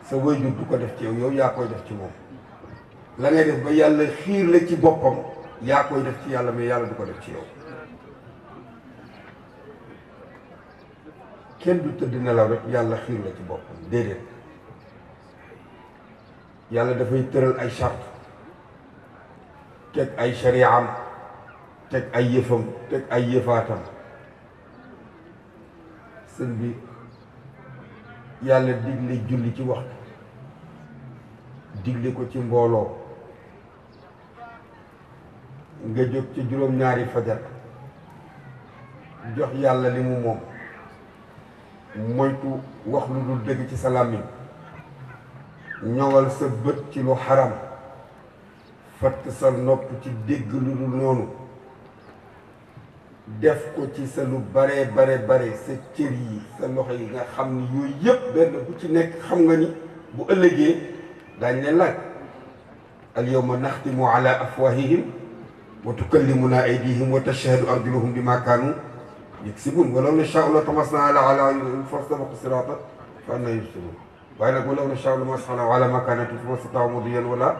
sa waajur du ko def ci yow yow yaa koy def ci moom la ngay def ba yàlla xiir la ci boppam yaa koy def ci yàlla mais yàlla du ko def ci yow kenn du tëdd nelaw rek yàlla xiir la ci boppam déedéet yàlla dafay tëral ay charte teg ay shari'am teg ay yëfam teg ay yëfaatam sëñ bi yàlla digle julli ci waxtu digle ko ci mbooloo nga jóg ci juróom-ñaari fajar jox yàlla li mu moom moytu wax lu dul dëgg ci sa làmmiñ ñoŋal sa bët ci lu xaram fatt sa nopp ci dégg lu dul noonu def ko ci sa lu bare bare sa cër yi sa loxo yi nga xam ni yooyu yëpp benn bu ci nekk xam nga ni bu ëllëgee daañ leen laaj al yawma naxtimu ala afwahihim wa tukallimuna aydihim wa tashhadu arjuluhum bima kaanu yaksibun walaw nashaa'u la tamasna ala ayunihim fastabaqu sirata fa anna yubsirun waaye nag walaw nashaa'u lamassahnahum ala makanatihim fama stata'u mudiyan wala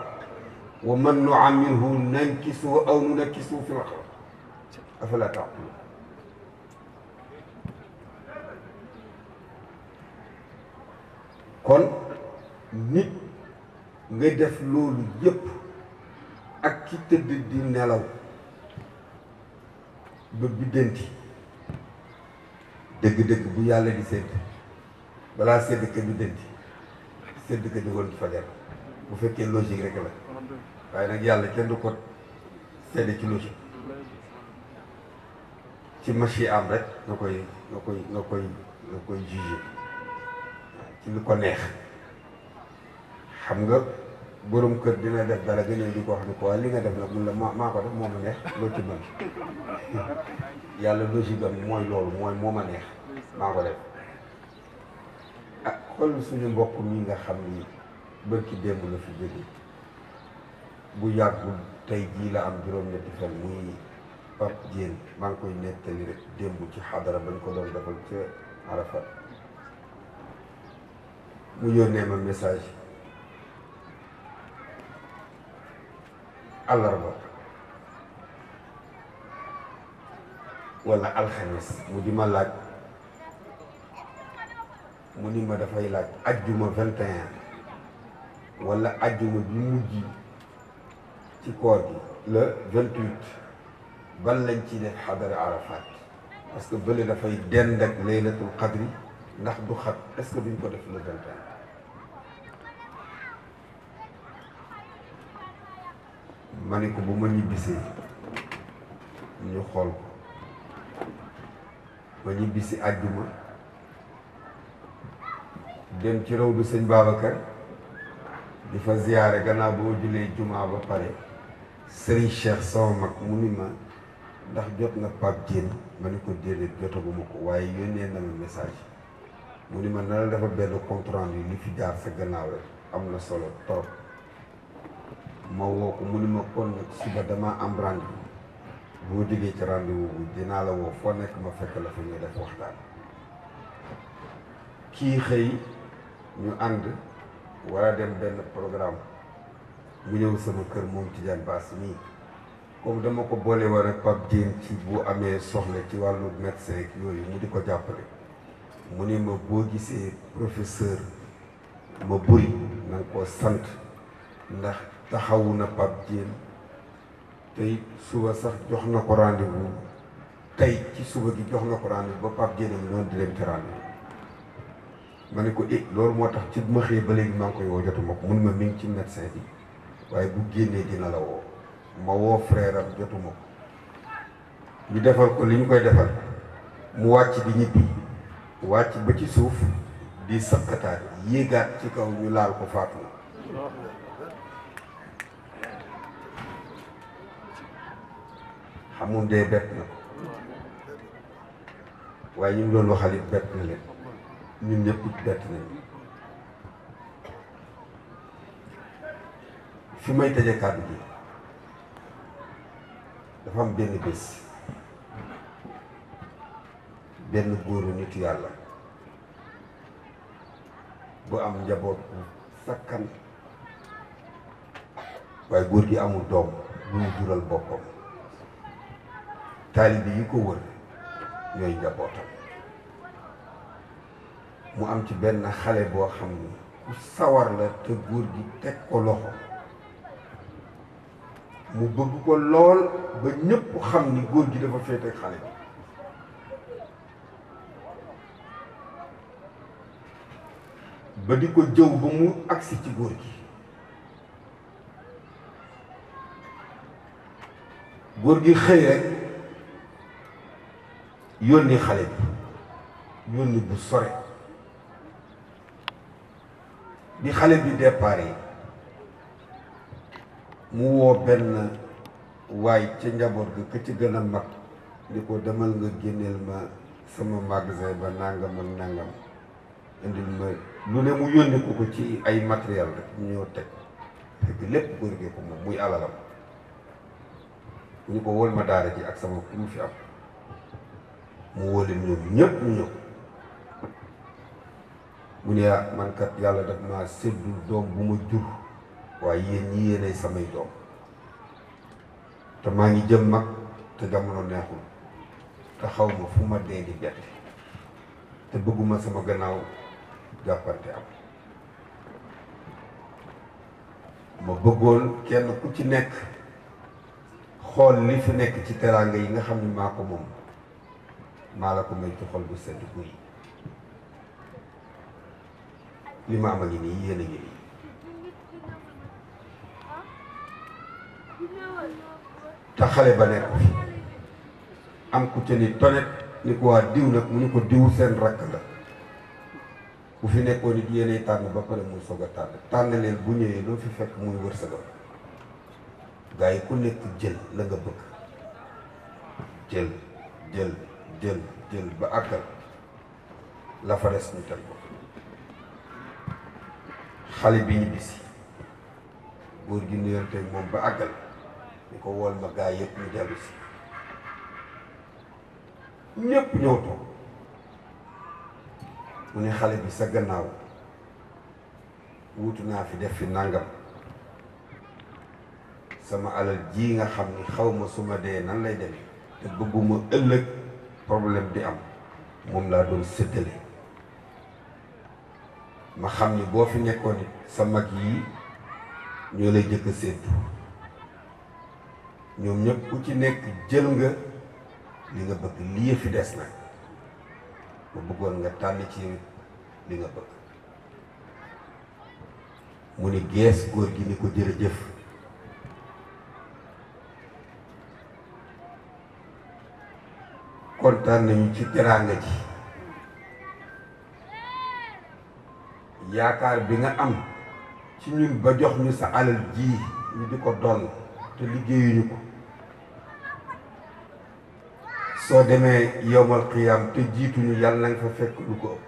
wa man nu'ammirhu nankisuhu aw nunakkisuhu fil khalq afala ta'qilun kon nit nga def loolu yëpp ak ki tëdd di nelaw ba biddanti dëgg-dëgg bu yàlla di sedd balaa sedd ka biddanti sedd ka jógoon fajar bu fekkee logique rek la waaye nag yàlla kenn du ko sedd ci logique ci machi am rek nga koy jugé ci lu ko neex xam nga borom kër dina def dara nga ñëw di ko wax ni ko waaye li nga def nag mun la maa ko def moo ma neex loo ci mën yàlla logique am mooy loolu mooy moo ma neex maa ko def ah xool suñu mbokk mi nga xam ni bërki démb la fi jóge bu yàggul tey jii la am juróom-ñetti fan muy Pape Diène maa ngi koy nettali rek démb ci xadara bañ ko doon defal ca Arafat mu yónnee ma message àllarba wala alxames mu di ma laaj mu ni ma dafay laaj ajjuma 21 wala ajjuma bi mujj ci koor gi le 28 ban lañ ci def xadara Arafat parce que bële dafay dend ak laylatul qadri ndax du xat est-ce que duñ ko def le 21 ma ne ko bu ma ñibbisee ñu xool ko ma ñibbisi àjjuma dem ci raw du sëñ Babacar di fa ziyaare gannaaw ba ma jullee jumaa ba pare Serigne Cheikh sama mag mu ni ma ndax jot na Pape Diène ma ni ko déedéet jotaguma ko waaye yónnee na ma message mu ni ma na la dafa benn compte rendu li fi jaar sa gannaaw rek am na solo trop ma woo ko mu ni ma kon nag suba dama am rendez-vous bu ma jógee ci rendez-vous bi dinaa la woo foo nekk ma fekk la fa ñuy def waxtaan kii xëy ñu ànd war a dem benn programme mu ñëw sama kër moom Tidiane Bass nii comme dama ko boole woon ak Pape Diène ci bu amee soxla ci wàllu médecin ak yooyu mu di ko jàppale mu ni ma boo gisee professeur ma buri na nga koo sant ndax taxawu na Pape Diène tey suba sax jox na ko rendez-vous tey ci suba gi jox na ko rendez-vous ba Pape Diène am noonu di leen ci rendez-vous ma ne ko loolu moo tax ci ma xëyee ba léegi maa ngi koy woo jotuma ko mun ma mi ngi ci médecin bi waaye bu génnee dina la woo ma woo frère am jotuma ko ñu defal ko li ñu koy defal mu wàcc di ñibbi wàcc ba ci suuf di sakkataat yéegaat ci kaw ñu laal ko faatu na xamul dee bett na ko waaye ñu ngi doon waxal it bett na leen ñun ñëpp bett nañu fi may tëjee kàddu gi dafa am benn bés benn góoru nitu yàlla bu am njaboot bu sakkan waaye góor gi amul doom bu mu jural boppam taalibe yi ko wër ñooy njabootam mu am ci benn xale boo xam ni ku sawar la te góor gi teg ko loxo mu bëgg ko lool ba ñëpp xam ni góor gi dafa féete xale bi ba di ko jëw ba mu agsi ci góor gi góor gi xëy rek yónni xale bi yónni bu sore bi xale bi départ mu woo benn waay ca njaboot ga ka ci gën a mag ni ko demal nga génneel ma sama magasin ba nangam ak nangam indil ma lu ne mu yónni ko ci ay matériel rek ñu ñëw teg fekk lépp góor gi ko moom muy alalam ñu ko wol ma daara ji ak sama ku mu fi am mu woo leen ñoom ñëpp ñu ñëw mu ne man kat yàlla daf ma séddul doom bu ma jur waaye yéen ñi yéenay samay doom te maa ngi jëm mag te jamono neexul te xaw ma fu ma dee di bett te bëgguma sama gannaaw jàppante am ma bëggoon kenn ku ci nekk xool li fi nekk ci teraanga yi nga xam ne maa ko moom maa la ko may ci xol bu sedd guy li ma am a ngi nii yéen a ngi nii te xale ba nekk fi am ku ca ni tonet ni ko waa diw nag mu ni ko diw seen rakk la bu fi nekkoon nit yéenay tànn ba pare muy soog a tànn leen bu ñëwee loo fi fekk muy wërsëgal gaa yi ku nekk jël la nga bëgg jël jël jël jël ba àggal la fa des ñu teg ko xale bi ñu bisi góor gi nuyante moom ba àggal ni ko wool ma gaa yëpp ñu dellu si ñëpp ñëw toog mu ne xale bi sa gannaaw wuutu naa fi def fi nàngam sama alal ji nga xam ni xaw ma su ma dee nan lay demee te bëgguma ëllëg problème di am moom laa doon séddale ma xam ni boo fi nekkoon it sa mag yi ñoo lay jëkk a séddu ñoom ñëpp ku ci nekk jël nga li nga bëgg lii fi des nag ma bëggoon nga tànn ci li nga bëgg mu ni gees góor gi ni ko jërëjëf kontaan nañu ci teraanga ji yaakaar bi nga am ci ñun ba jox ñu sa alal ji ñu di ko doon te liggéeyuñu ko soo demee yowmal qiyaam te jiituñu yàlla na nga fa fekk lu ko ëpp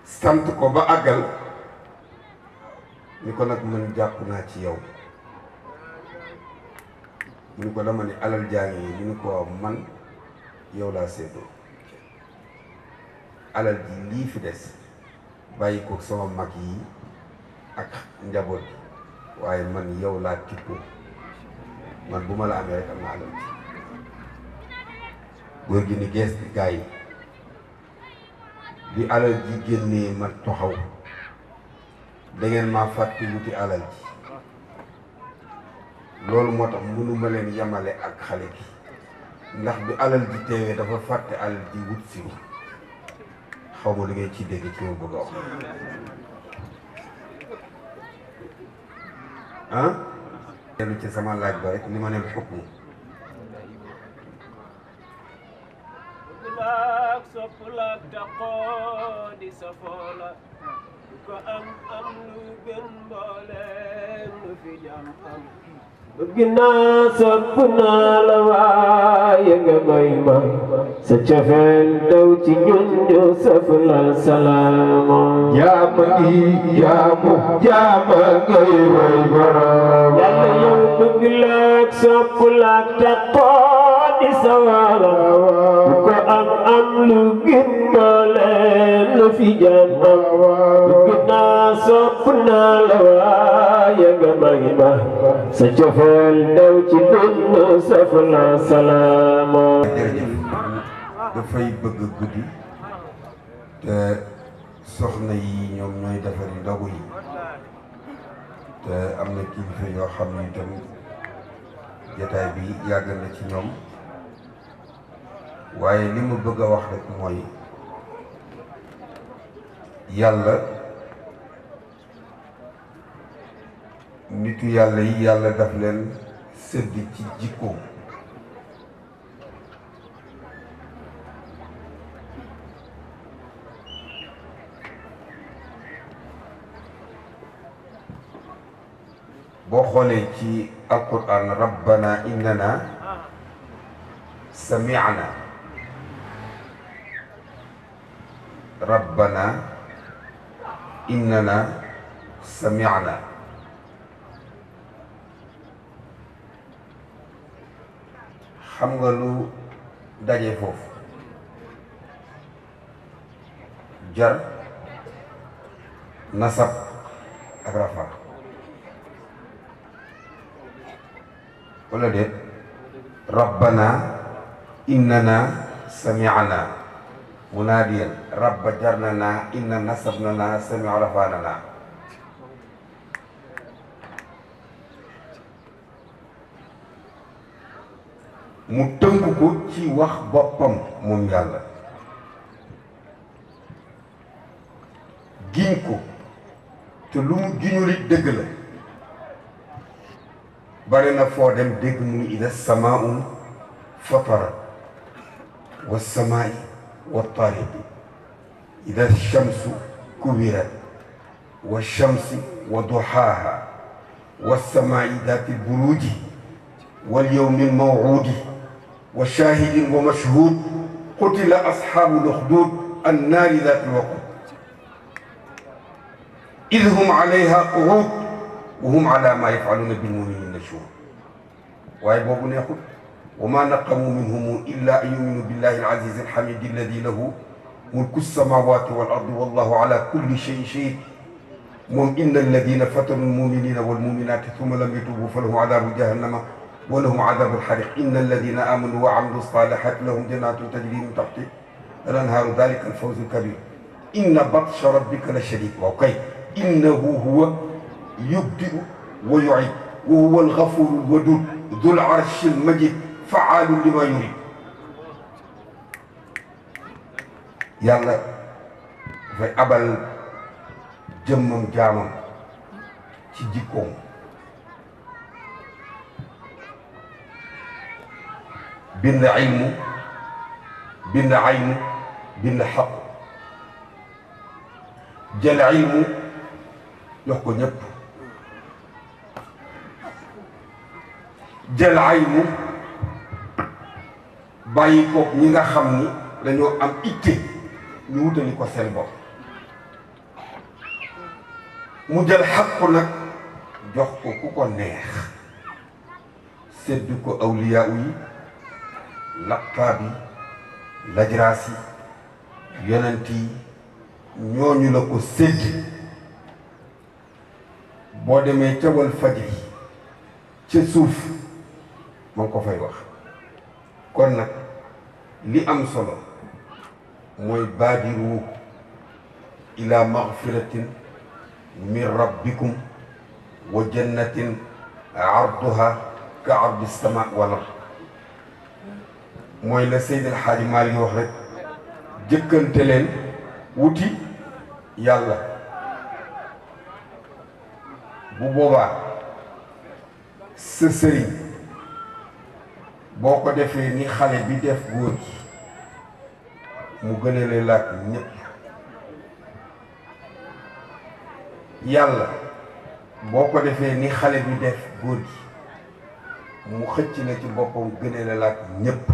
sant ko ba àggal ni ko nag man jàpp naa ci yow mu ni ko dama ni alal jaa ngi yi mu ni ko waaw man yow laa séddoo alal ji lii fi des bàyyi ko sama mag yi ak njaboot bi waaye man yow laa tippoo man bu ma la amee rek am na alal ji góor gi ni gees bi gaa yi bi alal ji génnee ma toxaw da ngeen maa fàtte wuti alal ji loolu moo tax mënuma leen yamale ak xale bi ndax bi alal ji teewee dafa fàtte alal ji wut si xaw ma li ngay ci dégg ci ma bëgg a wax ah dellu ci sama laaj ba rek ni ma neen xukmu soppulaak taxoo di safoola ko am lu gën mbooleem lu fi jam am bëgg naa sopp naa la waaye nga may ma sa cofeel daw ci ñun ñu saf la salaama jaama gi jaama ngay way borom yàlla yow bëgg laak soppulaak taxoo di safoola ko am lu gën mbooleem lu fi jam am bëgg naa sopp naa la waaye nga may ma sa cofeel daw ci dund saf la salaama jërëjëf dafay bëgg guddi te soxna yi ñoom ñooy defari ndogu yi te am na kilifa yoo xam ni itam jataay bi yàgg na ci ñoom waaye li ma bëgg a wax rek mooy yàlla nitu yàlla yi yàlla daf leen sëdd ci jikkoom boo xoolee ci alquran rabbana innana sami'na rabbana innana sami'na xam nga lu daje foofu jar nasab ak rafa wala déet rabbana innana sami'na munaadiyan rabba jarnana inna nasabnana sami'a rafanana mu tënk ko ci wax boppam moom yàlla giñ ko te lu mu giñul it dëgg la bari na foo dem dégg mu ni ida samaa'un fatarat wa samaa'i wa taariqi ida shamsu kuwirat wa shamsi wa duhaaha wa samaa'i daati buruuji wal yawmi maw'uudi wa shaahidin wa mashhuud qutila ashaabu l-uxduud annaari daati l-waquud id hum alayha qu'uud wa hum ala maa yaf'aluuna bil-mu'miniina shuhuud waaye boobu neexul wa maa naqamuu minhum illaa an yu'minuu billaahi al-aziizi al-hamiidi alladii lahu mulku s-samaawaati wal-ardi wallaahu alaa kulli shay'in shahiid moom inna alladiina fatanuu l-mu'miniina wal-mu'minaati thumma lam yatuubuu falahum adaabu jahannama wa lahum adaabu l-hariiq inna alladiina aamanuu wa 'amiluu s-saalihaati lahum jannaatun tajrii min tahtihaa al-anhaaru dhaalika al-fawzu l-kabiir inna batsha rabbika la shadiid waaw kay innahu huwa yubdi'u wa yu'iid wa huwa al-ghafuuru al-waduud dhul 'arshi al-majiid fa'aalun limaa yuriid yàlla dafay abal jëmmam jaamam ci jikkoom bind ilmu bind aynu bind xaq jël ilmu jox ko ñëpp jël aynu bàyyi ko ñi nga xam ni dañoo am itte ñu wutali ko seen bopp mu jël xaqu nag jox ko ku ko neex séddu ko awliyaa yi laqaab yi lajraas yi yonent yi ñooñu la ko sédd boo demee ca wal fajri ca suuf ma ngi ko fay wax kon nag li am solo mooy baadiru ila magfiratin min rabbikum wa jannatin arduha ka ardi sama wal ard mooy la Seydi El Hadji Malick wax rek jëkkante leen wuti yàlla bu boobaa sa sëriñ boo ko defee ni xale bi def góor gi mu gënale laaj ñépp yàlla boo ko defee ni xale bi def góor gi mu xëcc na ci boppam gënale laaj ñépp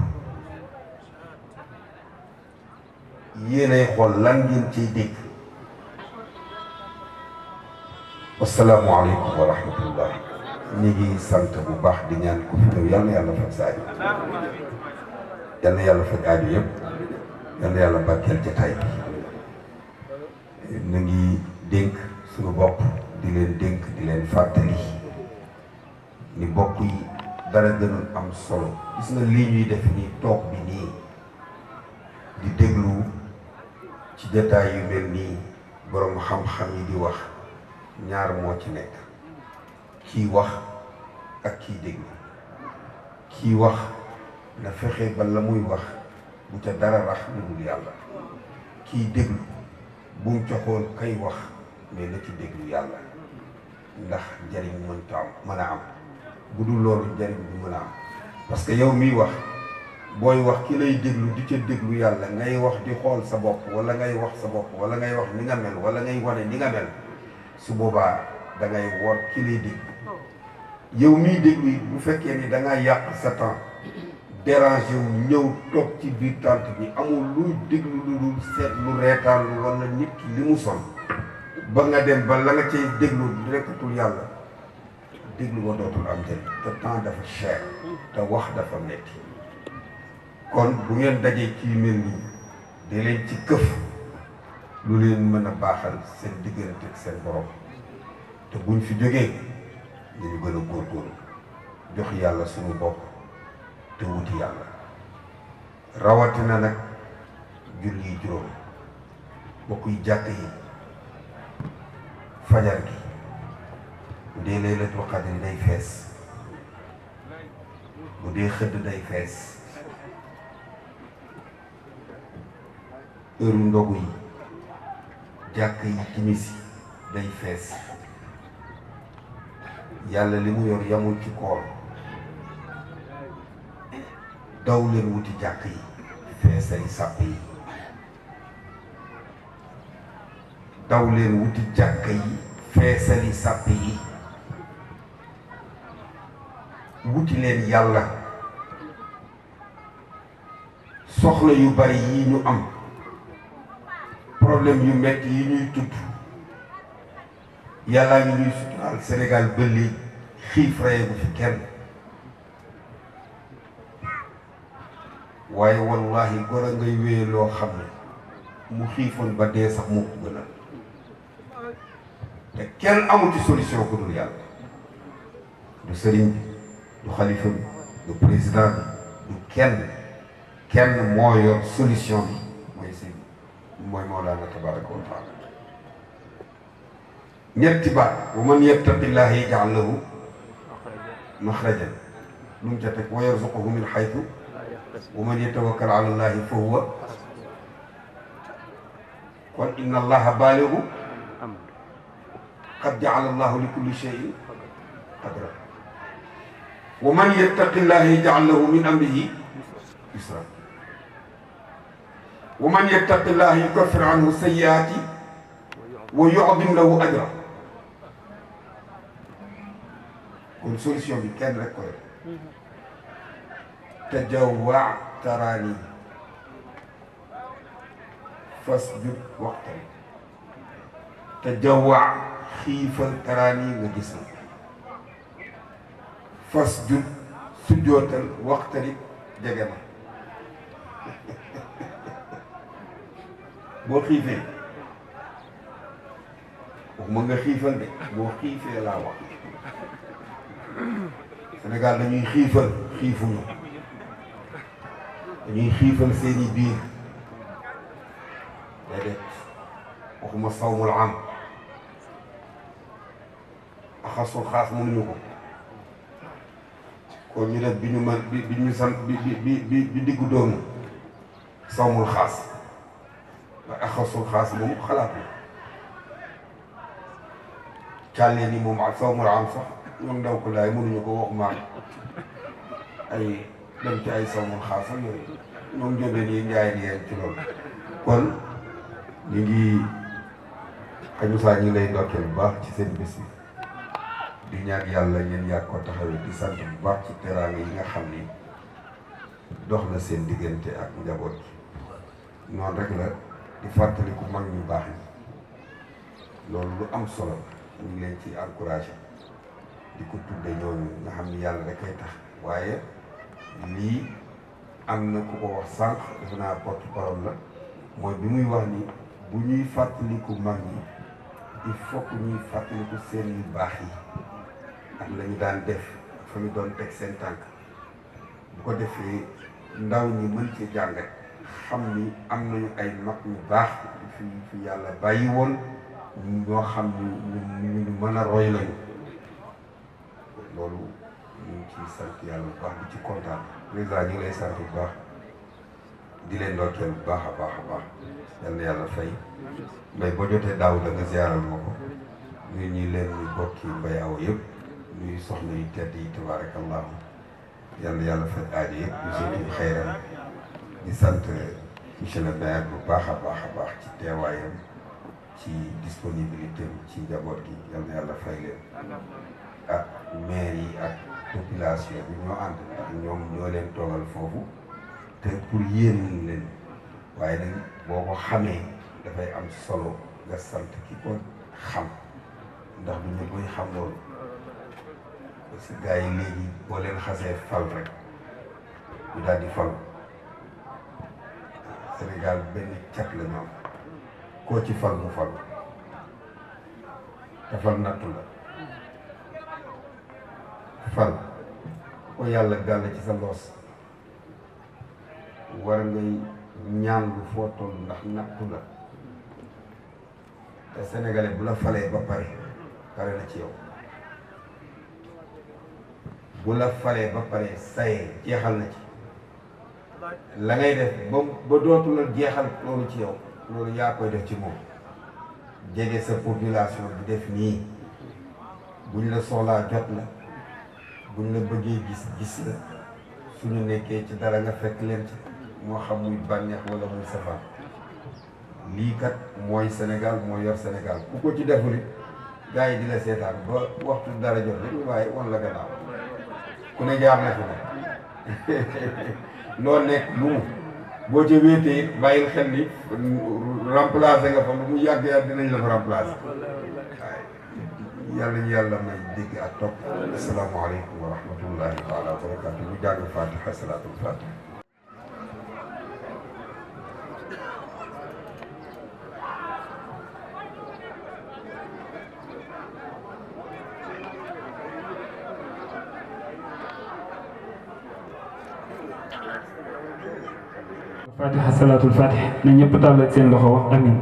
yéenay xool lan ngeen ciy dégg asalaamaaleykum wa rahmatullah ñu ngi sant bu baax di ñaan ko fi ñëw yal na yàlla faj sa aajo yal na yàlla faj aajo yëpp yal na yàlla barkeel jataay bi ñu ngi dénk suñu bopp di leen dénk di leen fàttali ni bopp yi dara gënul am solo gis nga lii ñuy def nii toog bi nii di déglu ci jataay yu mel nii boroom xam-xam yi di wax ñaar moo ci nekk kii wax ak kii déglu kii wax na fexe ba la muy wax bu ca dara rax lu dul yàlla kii déglu bu mu coxoon kay wax mais na ci déglu yàlla ndax njariñ mënta am mën a am bu dul loolu njariñ du mën a am parce que yow miy wax booy wax ki lay déglu di ca déglu yàlla ngay wax di xool sa bopp wala ngay wax sa bopp wala ngay wax ni nga mel wala ngay wane ni nga mel su boobaa da ngay wor ki lay déglu yow miy déglu bu fekkee ni da ngaa yàq sa temps dérangé wu ñëw toog ci biir tànt bi amul luy déglu lu dul seet lu reetaan lu wala nit ki li mu sol ba nga dem ba la nga cay déglu rekkatul yàlla déglu ba dootul am njëriñ te temps dafa cher te wax dafa metti kon bu ngeen dajee ci mel nii da leen ci këf lu leen mën a baaxal seen diggante ak seen borom te buñ fi jógee dañu gën a góorgóorlu jox yàlla suñu bopp te wuti yàlla rawatina nag julli juróom bokk yi jàkk yi fajar gi bu dee laylatul qadri day fees bu dee xëdd day fees heure ndogu yi jàkk yi timis yi day fees yàlla li mu yor yamul ci koor daw leen wuti jàkk yi feesay sàpp yi daw leen wuti jàkk yi feesali sàpp yi wuti leen yàlla soxla yu bari yi ñu am problème yu metti yi ñuy tudd yàllaa ngi ñuy suturaal Sénégal ba léegi xiif reye bu fi kenn waaye wallahi gor a ngay wéye loo xam ne mu xiifoon ba dee sax moo ko gënal te kenn amul ci solution ku dul yàlla du sëriñ bi du xalifa bi du président bi du kenn moo yor solution bi mooy Mawlana tabaraka wa taala ñetti baat wa man yattaqillaha yaj'al lahu maxrajan lu mu ca teg wa yarzuqhu min haythu wa man yatawakkal ala allahi fa huwa kon inna allaha balighu qad ja'ala allahu li kulli shay'in qadra wa man yattaqillaha yaj'al lahu min amrihi yusra wa man yattaqillaha yukaffir anhu sayyi'ati wa yu'zim lahu ajra kon solution bi kenn rek ko rek tajawwa taraani fasjud waqtari tajawwa xiifal taraani nga gis na fasjud sujjootal waqtari jege ma boo xiifee waxuma nga xiifal de boo xiifee laa wax Sénégal dañuy xiifal xiifuñu dañuy xiifal seeni biir déedéet waxuma sawmul am axasul xaas mënuñu ko kon ñu def bi ñu mën bi ñu sant bi diggu doomu sawmul xaas waaye axasul xaas moom xalaat na càllee ni moom ak sawmul am sax ñoom ndaw ko laay mënuñu ko wax maam ay dem ci ay sawmul xaas ak yooyu ñoom jóge nii njaay ni yeen ci loolu kon ñu ngi xañu saa ñi lay ndokkeel bu baax ci seen bés bi di ñaan yàlla ngeen yàgg ko taxawee di sant bu baax ci teraanga yi nga xam ni dox na seen diggante ak njaboot gi noonu rek la di fàttaliku mag ñu baax ñi loolu lu am solo ñu ngi leen ci encouragé di ko tudde ñooñu nga xam ni yàlla rek ay tax waaye lii am na ku ko wax sànq defe naa porte parole la mooy bi muy wax ni bu ñuy fàttaliku mag ñi il faut que ñuy fàttaliku seen yu baax yi ak la ñu daan def fa ñu doon teg seen tànk bu ko defee ndaw ñi mën ci jàngat xam ni am nañu ay mag ñu baax fi yàlla bàyyi woon ñoo xam ni ñu mën a roy lañu loolu ñu ngi ciy sant yàlla bu baax di ci kontaan président ñu ngi lay sant bu baax di leen ndokkeel bu baax a baax a baax yal na yàlla fay mbay boo jotee daaw da nga ziyaaral ma ko ñu ñi leen ñu bokki mbay aw yëpp ñuy soxna yu tedd yi tabarakallahu yal na yàlla fay aajo yëpp ñu seetuñu xayran di sant monsieur le maire bu baax a baax ci teewaayam ci disponibilité ci njaboot gi yal na yàlla fay leen ak maire yi ak population bi ñoo ànd ndax ñoom ñoo leen toogal foofu te pour yéen leen waaye nag boo ko xamee dafay am solo nga sant ki ko xam ndax du ñu koy xam loolu parce que gars yi léegi boo leen xasee fal rek ñu daal di fal Sénégal benn cat la ñu am koo ci fal mu fal te fal nattu la fal ko yàlla gàll ci sa loos war ngay ñaan lu foo toll ndax nattu la te sénégalais bu la falee ba pare pare na ci yow bu la falee ba pare sayee jeexal na ci la ngay def ba dootu la jeexal loolu ci yow loolu yaa koy def ci moom jege sa population bi def nii buñ la soxlaa jot la buñ la bëggee gis la suñu nekkee ci dara nga fekk leen ci moo xam muy bànneex wala muy safaan lii kat mooy Sénégal mooy yor Sénégal ku ko ci deful it gars yi di la seetaan ba waxtu dara jot rek ñu waaye wan la gannaaw ku ne jaar na fi nag loo nekk lu mu boo ca wéetee it bàyyil xel ni remplacé nga fa lu mu yàgg dinañ la fa remplacé waaye yàlla ñu yàlla may dégg ak topp asalaamaaleykum wa rahmatullahi taala wa barakatu ñu jàng fatiha salaatul fatiha fatiha salaatul fatiha na ñëpp tàllal seen loxo wax amin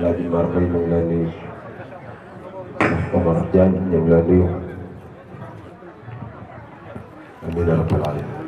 Laaji Mbar Mbaye ñu ngi lay nuyu Omar Diagne ñu ngi lay nuyu amiin yaa rabbal aalamiin